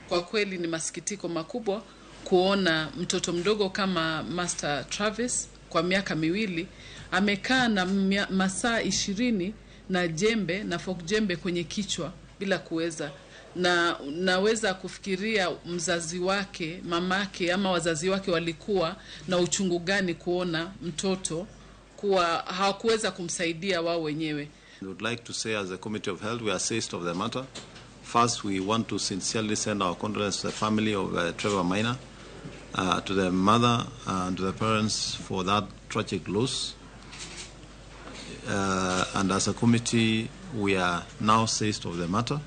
Kwa kweli ni masikitiko makubwa kuona mtoto mdogo kama Master Travis kwa miaka 2 amekaa na masaa 20 na jembe na fork jembe kwenye kichwa bila kuweza, na naweza kufikiria mzazi wake, mamake ama wazazi wake walikuwa na uchungu gani kuona mtoto kuwa hawakuweza kumsaidia wao wenyewe. We would like to say as a Committee of Health we are seized of the matter. First, we want to sincerely send our condolences to the family of Trevor Maina, to the mother and to the parents for that tragic loss. And as a committee, we are now seized of the matter.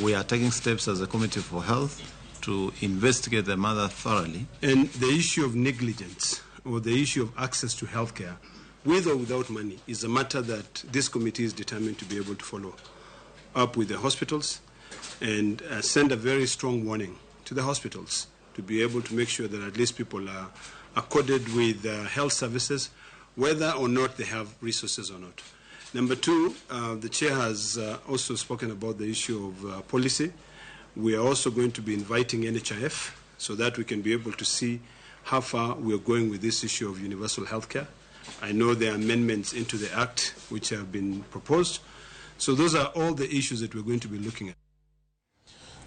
We are taking steps as a committee for health to investigate the matter thoroughly. And the issue of negligence or the issue of access to healthcare, with or without money, is a matter that this committee is determined to be able to follow up with the hospitals and send a very strong warning to the hospitals to be able to make sure that at least people are accorded with health services, whether or not they have resources or not. Number two, the chair has also spoken about the issue of policy. We are also going to be inviting NHIF so that we can be able to see how far we are going with this issue of universal health care. I know there are amendments into the Act which have been proposed. So those are all the issues that we're going to be looking at.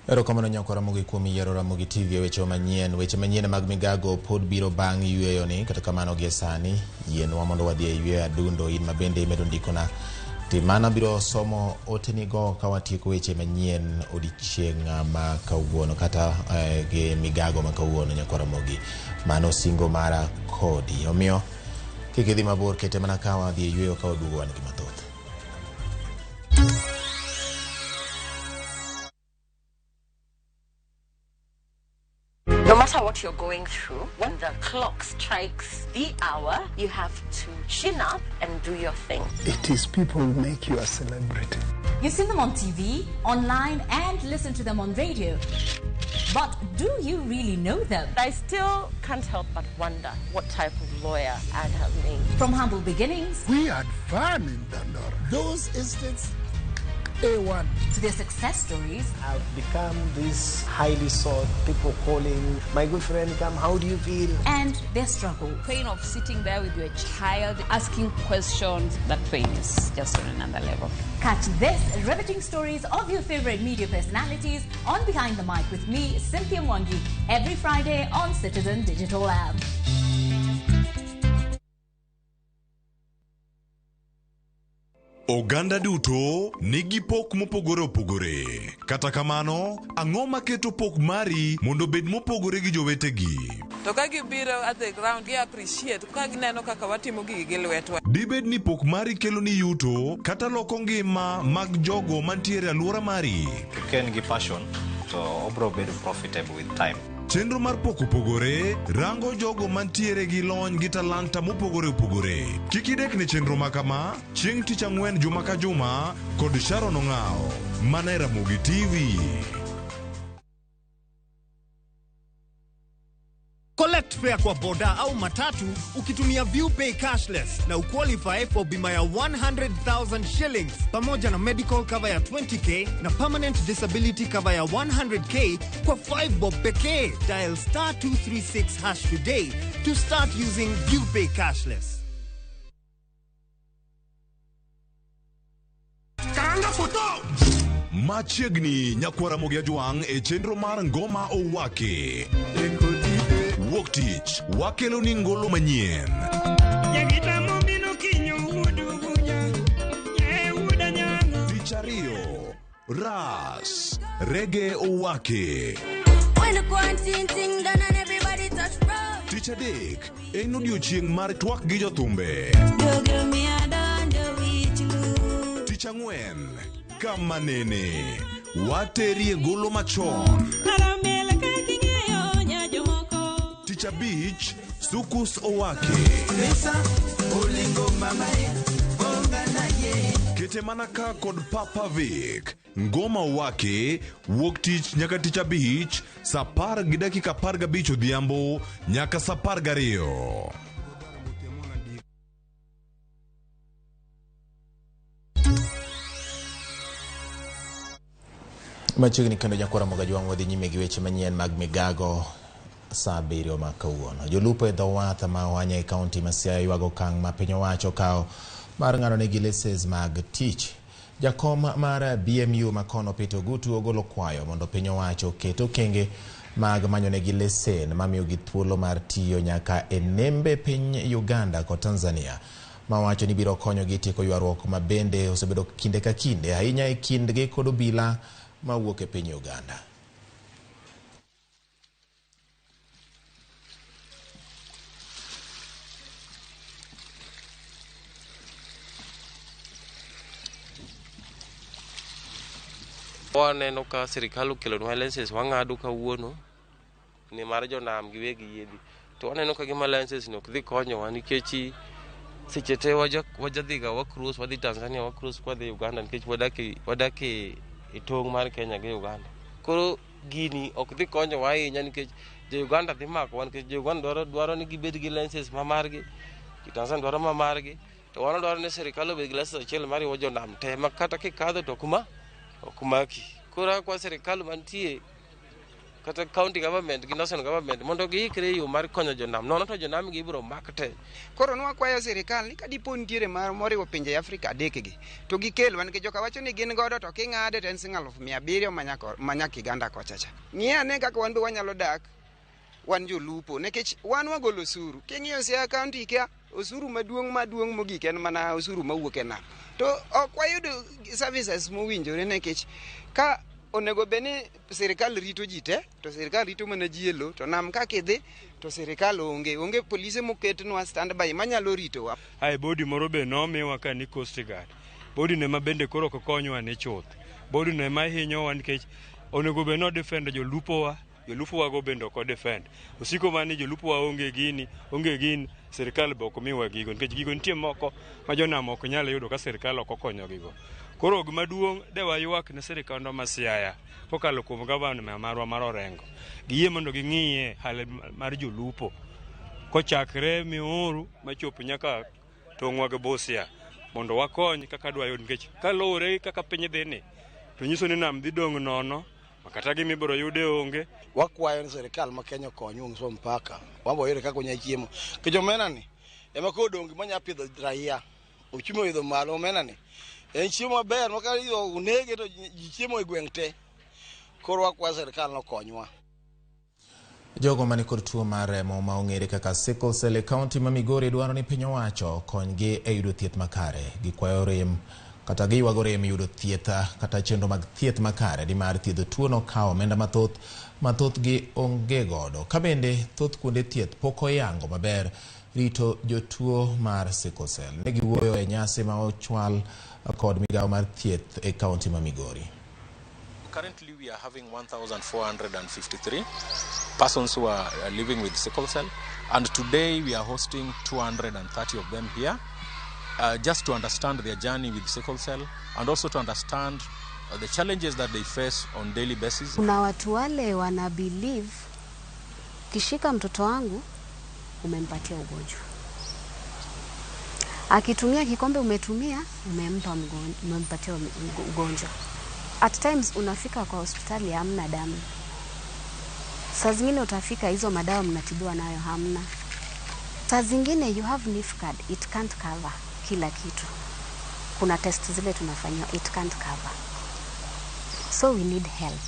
Erokamano nyako Ramogi kuom yiero Ramogi TV e weche manyien. Weche manyien mag migago pod biro bang' yweyo ni, kata kamano gie sani yienwa mondo wadhi e yweyo adundo. In mabende imedo ndikona timana biro somo otenigo ka watieko weche manyien odiechieng' ma kawuono kata gi migago ma kawuono nyako Ramogi. Mano singo mara kodi. Omiyo kik idhi mabor, kete mana ka wadhi e yweyo ka waduogo wan gi mathoth. No matter what you're going through, when the clock strikes the hour, you have to chin up and do your thing. It is people who make you a celebrity. You've seen them on TV, online, and listen to them on radio. But do you really know them? I still can't help but wonder what type of lawyer I'd have made. From humble beginnings. We had fun in Dandora. Those estates, A1. To their success stories. I've become this highly sought, people calling, my good friend, come, how do you feel? And their struggle. Pain of sitting there with your child, asking questions, that pain is just on another level. Catch this riveting stories of your favorite media personalities on Behind the Mic with me, Cynthia Mwangi, every Friday on Citizen Digital App. Oganda duto nigi pok mopogore opogore. Kata kamano, ang'o maketo pok mari mondo obed mopogore gi jowetegi? To ka gibiro at the ground, gi appreciate ka gineno kaka watimo gigi gi lwetwa. Dibed ni pok mari kelo ni yuto kata loko ngima mag jogo mantiere e alwora mari. Ka en gi passion to obro bedo profitable with time. Chenro mar pok opogore rango jogo mantiere gi lony gi talanta mopogore opogore. Kik idek ne chenro ma kama chieng' tich ang'wen juma ka juma kod Sharon Ong'awo mana e Ramogi TV. Collect fare kwa boda au matatu ukitumia ViewPay cashless na uqualify for bima ya 100,000 shillings pamoja na medical cover ya 20k na permanent disability cover ya 100k kwa 5 bob pekee. Dial star 236 hash today to start using ViewPay cashless. Karanga foto! Machiegni nyakwar Ramogi Ajwang' e chenro mar Ngoma Owaki. Wuok tich wakelo ni ngolo manyien. Tich ariyo, Ras Rege Owaki. Tich adek en odiochieng' mar twak gi jothumbe. Tich ang'wen kama nene waterie golo machon. Tich abich Sukus Owaki. Kete mana ka kod Papa Vic. Ngoma Owaki wuok tich nyaka tich abich saa 10:15 odhiambo nyaka saa 12. Machiegni kendo nyakwar Ramogi Ajwang' wadhi nyime gi weche manyien mag migago saa 7 ma kawuono. Jolupo e dho wath ma Oanya e kaunti ma Siaya ywago okang' ma piny owacho okawo mar ng'ado negi leses mag tich. Jakom mar BMU makono Peter Ogutu ogolo kwayo mondo piny owacho oket okenge mag manyonegi lesen mamiyogi thuolo mar tiyo nyaka e nembe piny Uganda kod Tanzania ma wacho ni biro konyogi tieko ywaruok ma bende osebedo kinde ka kinde ahinya e kindgi kod obila mawuok e piny Uganda. Waneno ka sirikal okelonwa license wang'ado kawuono ni mar jonam giwegi yiedhi to waneno ka gima license ni ok dhi konyowa nikech seche te wajadhiga wa cross wadhi Tanzania wa cross kwadhi Uganda nikech wadak e tong' mar Kenya gi Uganda. Koro gini ok dhi konyowa ahinya nikech jo Uganda dhi makowa nikech jo Uganda dwaro ni gibed gi license ma margi, jo Tanzania dwaro ma margi, to wan wadwaro ni sirikal obed gi license achiel mariwo jonam te ma kata kikadho to ok maki. Koro akwa sirikal mantie kata county government gi national government mondo giikre e yo mar konyo jonam, nono to jonam gi ibiro mak te. Koro nwakwayo sirikal ni kadipo nitiere mar moriwo pinje Afrika adek gi to gikelwa nikech joka wacho ni gin godo to king'ade to en siling 700,000 manyaka Uganda kocha cha. Ng'i ane kaka wan be wanyalo dak wan jolupo nikech wan wagolo osuru. King'iyo Siaya County ka osuru maduong' mogik en mana osuru mawuok e nam. To ok wayudo services mowinjore nikech ka onego bed ni sirikal rito ji te to sirikal rito mana ji e lo to nam kaka idhi to sirikal onge polise moketnwa standby manyalo ritowa. Ai bodi moro be nomiwa ka ni Coast Guard. Bodi no ema bende koro ok konywa ni chuth. Bodi no ema hinyowa nikech onego bed ni defend jolupowa, jolupowa go bende ok defend. Osiko mana ni jolupowa onge gini, sirikal be ok miwa gigo nikech gigo nitie moko ma jonam ok nyal yudo ka sirikal ok okonyogigo. Koro gima duong' de waywak ne sirikandwa ma Siaya kokalo kuom gavana marwa mar Orengo. Giyie mondo ging'iye hali mar jolupo kochakre Miuru machop nyaka tong'wa gi Busia mondo wakony kaka dwayud nikech kaluwore kaka piny dhi ni to nyiso ni nam dhi dong' nono kata gima ibiro yude onge. Wakwayo ni sirikal ma Kenya okony ong'iswa mpaka wan wayude kaka wanyalo chiemo. Nikech omena ni ema kodong' gima pidho raia. Ochumi oidho malo omena ni en chiemo maber ma ka onege to ji chiemo e gweng' te. Koro wakwayo sirikal nokonywa. Jogo mani kod tuo mar remo ma ong'ere kaka sickle cell e kaunti ma Migori dwaro ni piny owacho okonygi e yudo thieth makare. Gikwayo rem kata giywago rem yudo thieth kata chenro mag thieth makare nimar thiedho tuono kawo omenda mathoth ma thothgi onge godo. Ka bende thoth kuonde thieth pok oyango maber rito jotuo mar sickle cell. Ne giwuoyo e nyasi ma ochwal kod migawo mar thieth e kaunti ma Migori. Currently, we are having 1,453 persons who are living with sickle cell, and today we are hosting 230 of them here, just to understand their journey with sickle cell and also to understand the challenges that they face on daily basis. Kuna watu wale wana believe kishika mtoto wangu umempatia ugonjwa, akitumia kikombe umetumia umempatia ugonjwa. At times unafika kwa hospitali hamna damu. Saa zingine utafika hizo madawa mnatibiwa nayo hamna. Saa zingine you have NIF card, it can't cover kila kitu. Kuna test zile tunafanywa, it can't cover. So we need help.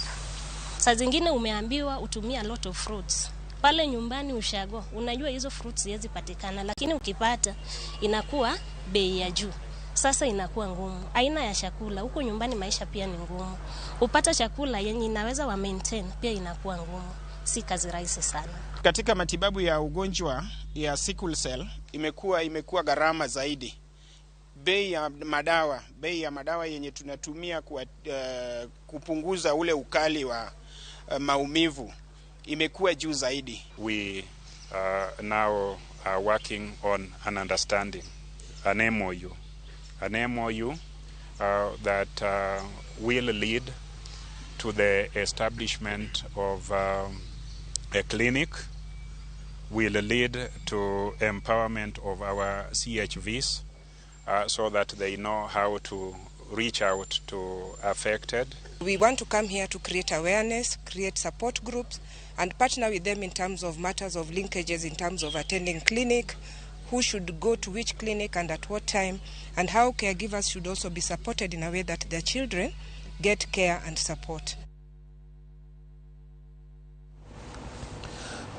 Saa zingine umeambiwa utumie a lot of fruits. Pale nyumbani ushago, unajua hizo fruits haziwezi patikana, lakini ukipata inakuwa bei ya juu. Sasa inakuwa ngumu. Aina ya chakula huko nyumbani maisha pia ni ngumu. Upata chakula yenye inaweza wa maintain pia inakuwa ngumu. Si kazi rahisi sana. Katika matibabu ya ugonjwa ya sickle cell imekuwa gharama zaidi. Bei ya madawa yenye tunatumia kupunguza ule ukali wa maumivu imekuwa juu zaidi. We now are working on an understanding, an MOU. An MOU that will lead to the establishment of a clinic, will lead to empowerment of our CHVs so that they know how to reach out to affected. We want to come here to create awareness, create support groups, and partner with them in terms of matters of linkages, in terms of attending clinic, who should go to which clinic and at what time, and how caregivers should also be supported in a way that their children get care and support.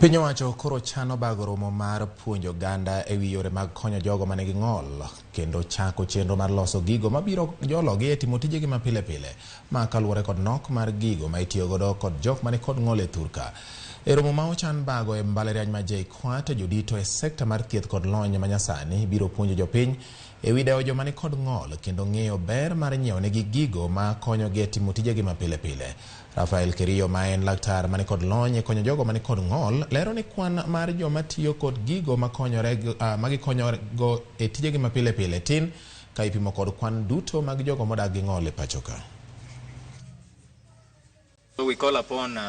Piny owacho koro chano bago romo mar puonjo oganda e wi yore mag konyo jogo manigi ng'ol kendo chako chenro mar loso gigo mabiro jologi e timo tijegi ma pile pile ma kaluwore kod nok mar gigo ma itiyogodo kod jok mani kod ng'ol e thurka. E romo ma ochan bago e mbalariany ma JKUAT, jodito e sekta mar thieth kod lony manyasani biro puonjo jopiny e wi dewo joma nikod ng'ol kendo ng'eyo ber mar nyiewo negi gigo ma konyogi e timo tijegi ma pile pile. Rafael Kerio ma en laktar manikod lony e konyo jogo manikod ng'ol lero ni kwan mar joma tiyo kod gigo magikonyorego e tijegi ma pile pile tin ka ipimo kod kwan duto mag jogo modak gi ng'ol e pacho ka. So we call upon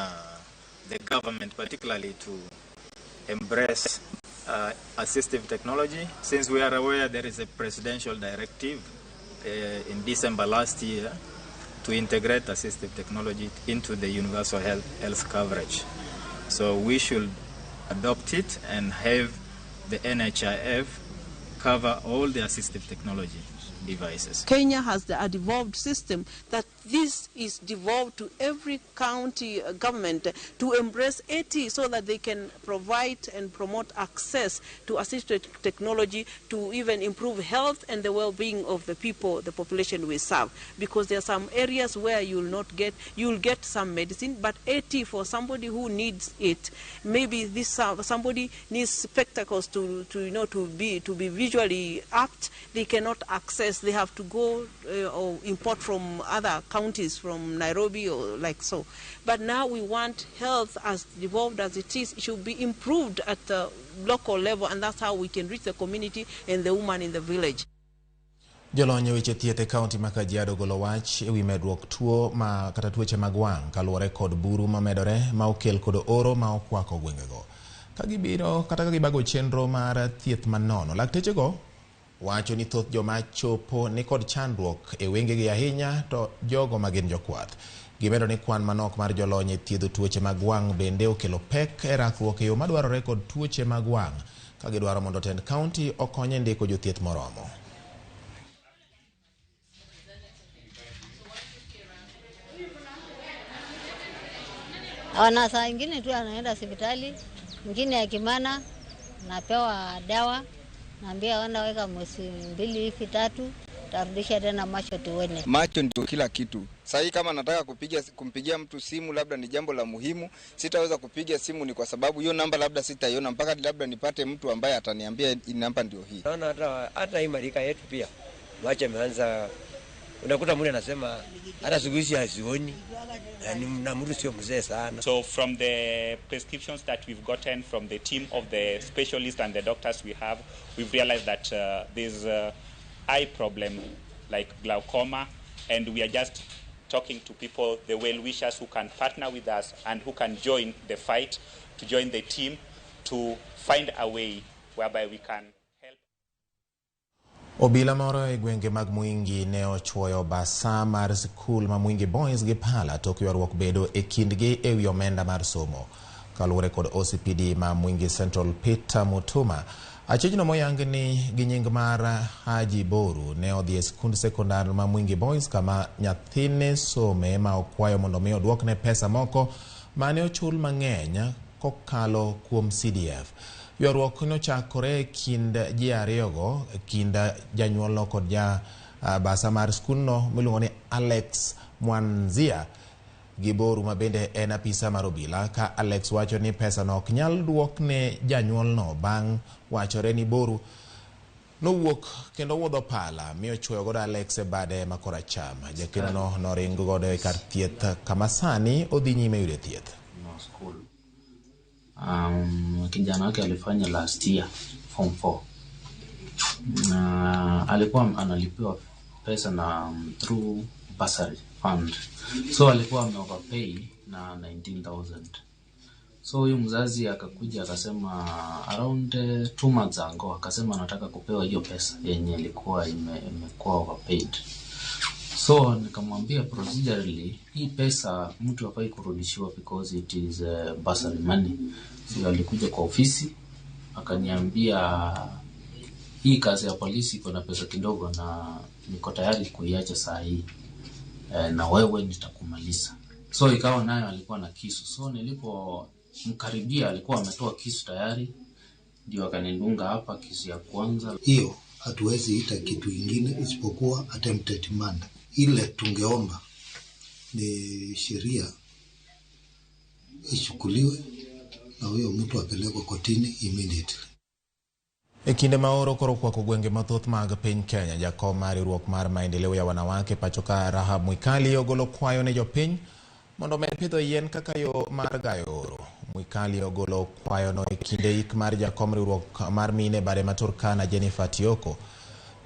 the government particularly to embrace assistive technology, since we are aware there is a presidential directive in December last year to integrate assistive technology into the universal health coverage. So we should adopt it and have the NHIF cover all the assistive technology devices. Kenya has a devolved system that this is devolved to every county government to embrace AT so that they can provide and promote access to assistive technology to even improve health and the well-being of the people, the population we serve. Because there are some areas where you'll not get, you'll get some medicine, but AT for somebody who needs it, maybe this somebody needs spectacles to be visually apt, they cannot access. They have to go or import from other counties, from Nairobi or like so. But now we want health, as devolved as it is, it should be improved at the local level, and that's how we can reach the community and the woman in the village. Jolony e weche thieth e kaunti ma Kajiado golo wach ewi medruok tuo ma kata tuoche mag wang' kaluwore kod buru mamedore ma okel kod oro ma okwako gwengego. Ka gibiro kata ka gibago chenro mar thieth manono, laktechego wacho ni thoth joma chopo ni kod chandruok e wengegi ahinya to jogo ma gin jokwath. Gimedo ni kwan manok mar jolony e thiedho tuoche mag wang' bende okelo pek e rakruok e yo madwarore kod tuoche mag wang' ka gidwaro mondo tend kaunti okony e ndiko jothieth moromo. Wana saa ingine tu anaenda hospitali, ingine ya kimana napewa dawa, naambia wanda weka mwezi 2 hivi 3, tarudisha tena macho tuone. Macho ndio kila kitu. Sasa kama nataka kumpigia mtu simu labda ni jambo la muhimu, sitaweza kupiga simu ni kwa sababu hiyo namba labda sitaiona mpaka labda nipate mtu ambaye ataniambia namba ndio hii. Naona hata hii marika yetu pia macho yameanza, unakuta mtu anasema hata siku hizi hazioni na mtu sio mzee sana. So from the prescriptions that we've gotten from the team of the specialists and the doctors we have, we've realized that there's eye problem like glaucoma, and we are just talking to people, the well-wishers who can partner with us and who can join the fight, to join the team, to find a way whereby we can. Obila moro e gwenge mag Mwingi ne ochuoyo basa mar sikul ma Mwingi Boys gi pala tok ywaruok bedo e kindgi e wi omenda mar somo. Kaluwore kod OCPD ma Mwingi Central Peter Mutuma, achijno moyang ni gi nying mar Haji Boru ne odhi e sikund sekondar ma Mwingi Boys kama nyathine some ma okwayo mondo mi oduokne pesa moko mane ochul mang'eny kokalo kuom CDF. Ywaruok nochakore e kind ji ariyogo, kind janyuolno kod ja basa mar skundno miluongo ni Alex Mwanzia gi Boru ma bende en apisa mar obila, ka Alex wacho ni pesa no ok nyal duokne janyuolno bang' wachore ni Boru nowuok kendo wuodho pala mi ochuoyo godo Alex e bade ma koracham. Jakenono noringo godo e kar thieth kama sani odhi nyime yude thieth. Kijana wake alifanya last year form 4 na alikuwa analipiwa pesa na through bursary fund, so alikuwa ameoverpay na 19,000. So huyu mzazi akakuja akasema around 2 months ago, akasema anataka kupewa hiyo pesa yenye ilikuwa imekuwa overpaid. So nikamwambia procedurally hii pesa mtu hafai kurudishiwa because it is bursary money. So alikuja kwa ofisi akaniambia hii kazi ya polisi iko na pesa kidogo na niko tayari kuiacha saa hii, na wewe nitakumaliza. So ikawa nayo alikuwa na kisu. So nilipo Nikamkaribia, alikuwa ametoa kisu tayari, ndio akanidunga hapa kisu ya kwanza. Hiyo hatuwezi ita kitu ingine isipokuwa attempted murder. Ile tungeomba ni sheria ichukuliwe na huyo mtu apelekwe kotini immediately. E kinde ma oro koro kwako gwenge mathoth mag piny Kenya, jakom mar riwruok mar maendeleo ya wanawake pacho ka Rahab Mwikali ogolo kwayo ne jopiny mondo omed pidho yien kaka yo mar gayo oro. Mwikali ogolo kwayono e kinde ik mar jakom riwruok mar mine bade ma Turkana Jennifer Tioko.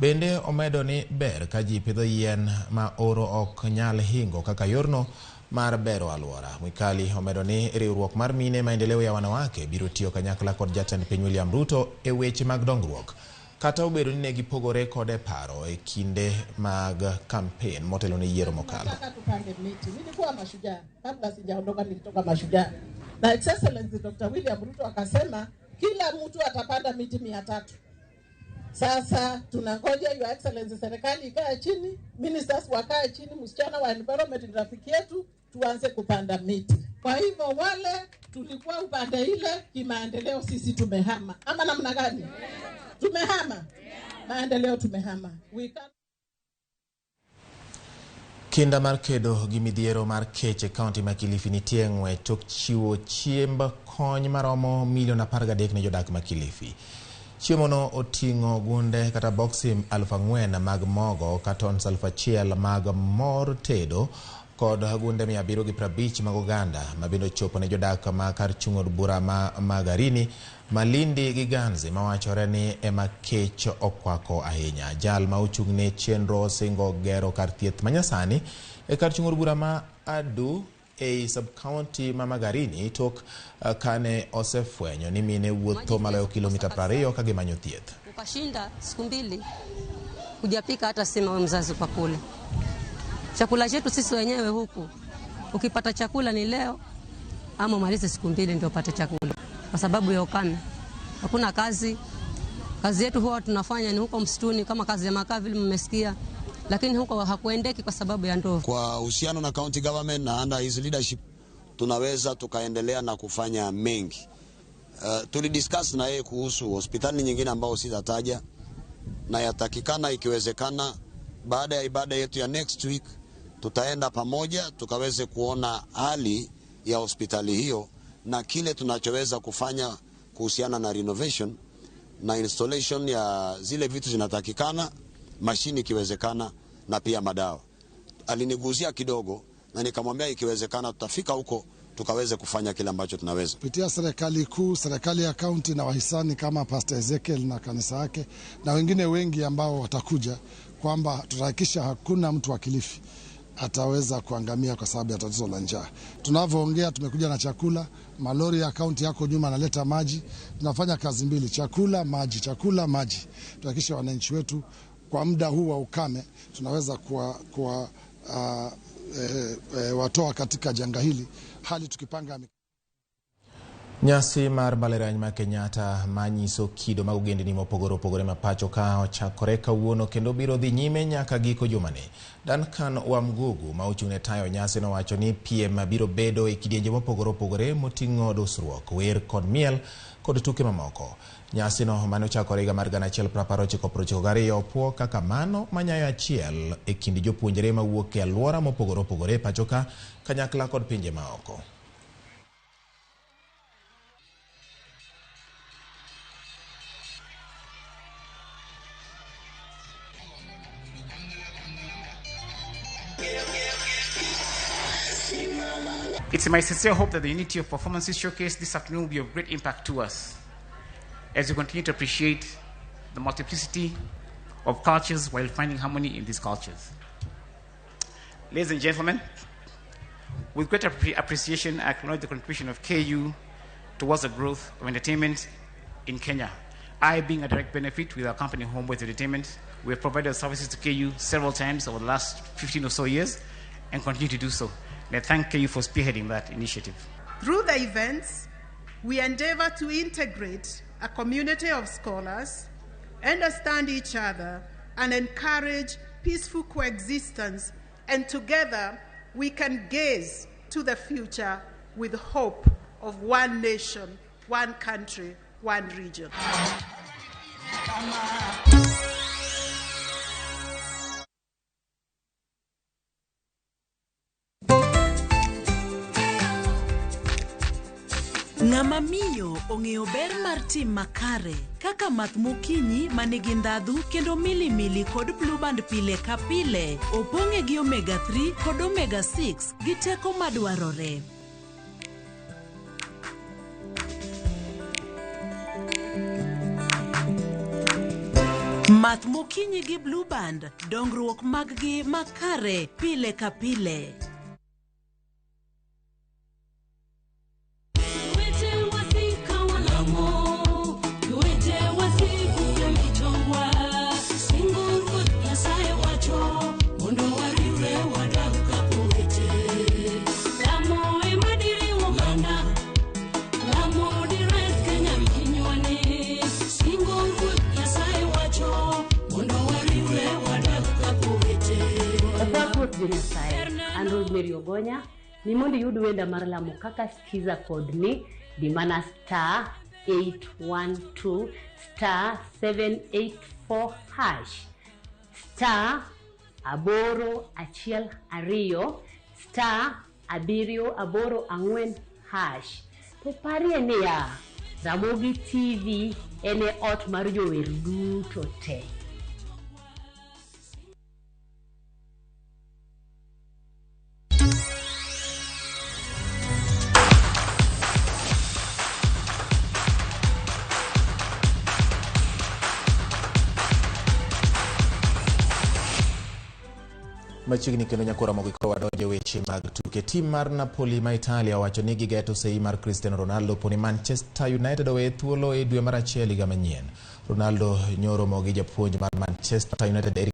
Bende omedo ni ber ka ji pidho yien ma oro ok nyal hingo kaka yorno mar bero alwora. Mwikali omedo ni riwruok mar mine maendeleo ya wanawake biro tiyo kanyakla kod jatend piny William Ruto e weche mag dongruok, kata obedo ni ne gipogore kode paro e kinde mag kampen motelo ne yiero mokalo. Nataka tupande miti. Nilikuwa Mashujaa kabla sijaondoka, nilitoka Mashujaa na His Excellency Dr. William Ruto akasema kila mtu atapanda miti 300. Sasa tunangoja Your Excellency serikali ikae chini, ministers wakae chini, msichana wa environment ni rafiki yetu, tuanze kupanda miti. Kwa hivyo wale tulikuwa upande ile kimaendeleo, sisi tumehama ama namna gani? Tumehama maendeleo, tumehama. We can Kinda mar kedo gi midhiero mar kech e kaunti ma Kilifi nitie e ng'wech tok chiwo chiemb kony maromo milion 13 ne jodak ma Kilifi. Chiemono oting'o gunde kata boksi 4,000 mag mogo, katons 1,000 mag mor tedo kod gunde 750 mag oganda ma bende ochopo ne jodak ma kar chung' od bura ma Magarini, Malindi gi Ganze mawachore ni ema kech okwako ahinya. Jal ma ochung' ne chenro osingo gero kar thieth manyasani e kar chung' od bura ma Adu ei sub-county ma Magarini tok kane osefwenyo ni mine wuotho maloyo kilomita 20 ka gimanyo thieth. Ukashinda siku mbili hujapika hata sima wewe mzazi kwa kula. Chakula chetu sisi wenyewe huku, ukipata chakula ni leo ama umalize siku mbili ndio upate chakula, kwa sababu ya ukame. Hakuna kazi. Kazi yetu huwa tunafanya ni huko msituni kama kazi ya makaa vile mmesikia, lakini huko hakuendeki kwa sababu ya ndovu. Kwa uhusiano na county government na under his leadership tunaweza tukaendelea na kufanya mengi. Tulidiscuss na yeye kuhusu hospitali nyingine ambao sitataja, na yatakikana ikiwezekana baada ya ibada yetu ya next week tutaenda pamoja tukaweze kuona hali ya hospitali hiyo na kile tunachoweza kufanya kuhusiana na renovation na installation ya zile vitu zinatakikana, mashini ikiwezekana na pia madawa. Aliniguzia kidogo na nikamwambia ikiwezekana tutafika huko tukaweze kufanya kile ambacho tunaweza. Kupitia serikali kuu, serikali ya kaunti na wahisani kama Pastor Ezekiel na kanisa yake na wengine wengi ambao watakuja, kwamba tutahakikisha hakuna mtu wa Kilifi ataweza kuangamia kwa sababu ya tatizo la njaa. Tunavyoongea tumekuja na chakula, malori ya kaunti yako nyuma analeta maji. Tunafanya kazi mbili, chakula, maji, chakula, maji. Tuhakikishe wananchi wetu kwa muda huu wa ukame tunaweza kuwa watoa katika janga hili, hali tukipanga. Nyasi mar mbalariany ma Kenyatta manyiso kido mag ogendni mopogore opogore ma pacho ka ochakore kawuono kendo biro dhi nyime nyaka giko jumani. Duncan Wamgugu ma ochung' ne tayo nyasi nowacho ni piem biro bedo e kidienje mopogore opogore moting'o dusruok, wer kod miel kod tuke mamoko. Nyasino mane ochakore higa mar 1992 opuo kaka mano manyayo achiel e kind jopuonjre mawuok e alwora mopogore opogore pacho ka kanyakla kod pinje maoko. It's my sincere hope that the unity of performances showcased this afternoon will be of great impact to us as we continue to appreciate the multiplicity of cultures while finding harmony in these cultures. Ladies and gentlemen, with great appreciation, I acknowledge the contribution of KU towards the growth of entertainment in Kenya. I, being a direct benefit with our company Homeboys Entertainment, we have provided services to KU several times over the last 15 or so years and continue to do so. And I thank KU for spearheading that initiative. Through the events, we endeavor to integrate a community of scholars, understand each other, and encourage peaceful coexistence, and together we can gaze to the future with hope of one nation, one country, one region. Ng'ama miyo ong'eyo ber mar tim makare kaka math mokinyi ma nigi ndhadhu kendo milimili kod blueband pile ka pile opong'e gi omega 3 kod omega 6 gi teko madwarore. Math mokinyi gi blueband dongruok mag gi makare pile ka pile. Nyasaye an Rosemary Ogonya ni mondo iyud wenda mar lamo kaka skiza kod ni di mana star 812 star 784 hash star 812 star 784 hash. To parie niya, Ramogi TV en e ot mar jower duto te. Machiegni kendo nyakora mogik wadonje weche mag tuke. Tim mar Napoli ma Italia owacho ni gigeto sei mar Cristiano Ronaldo poni Manchester United owe thuolo e dwe mar achiel higa manyien. Ronaldo nyoro mo gi japuonj mar Manchester United Erik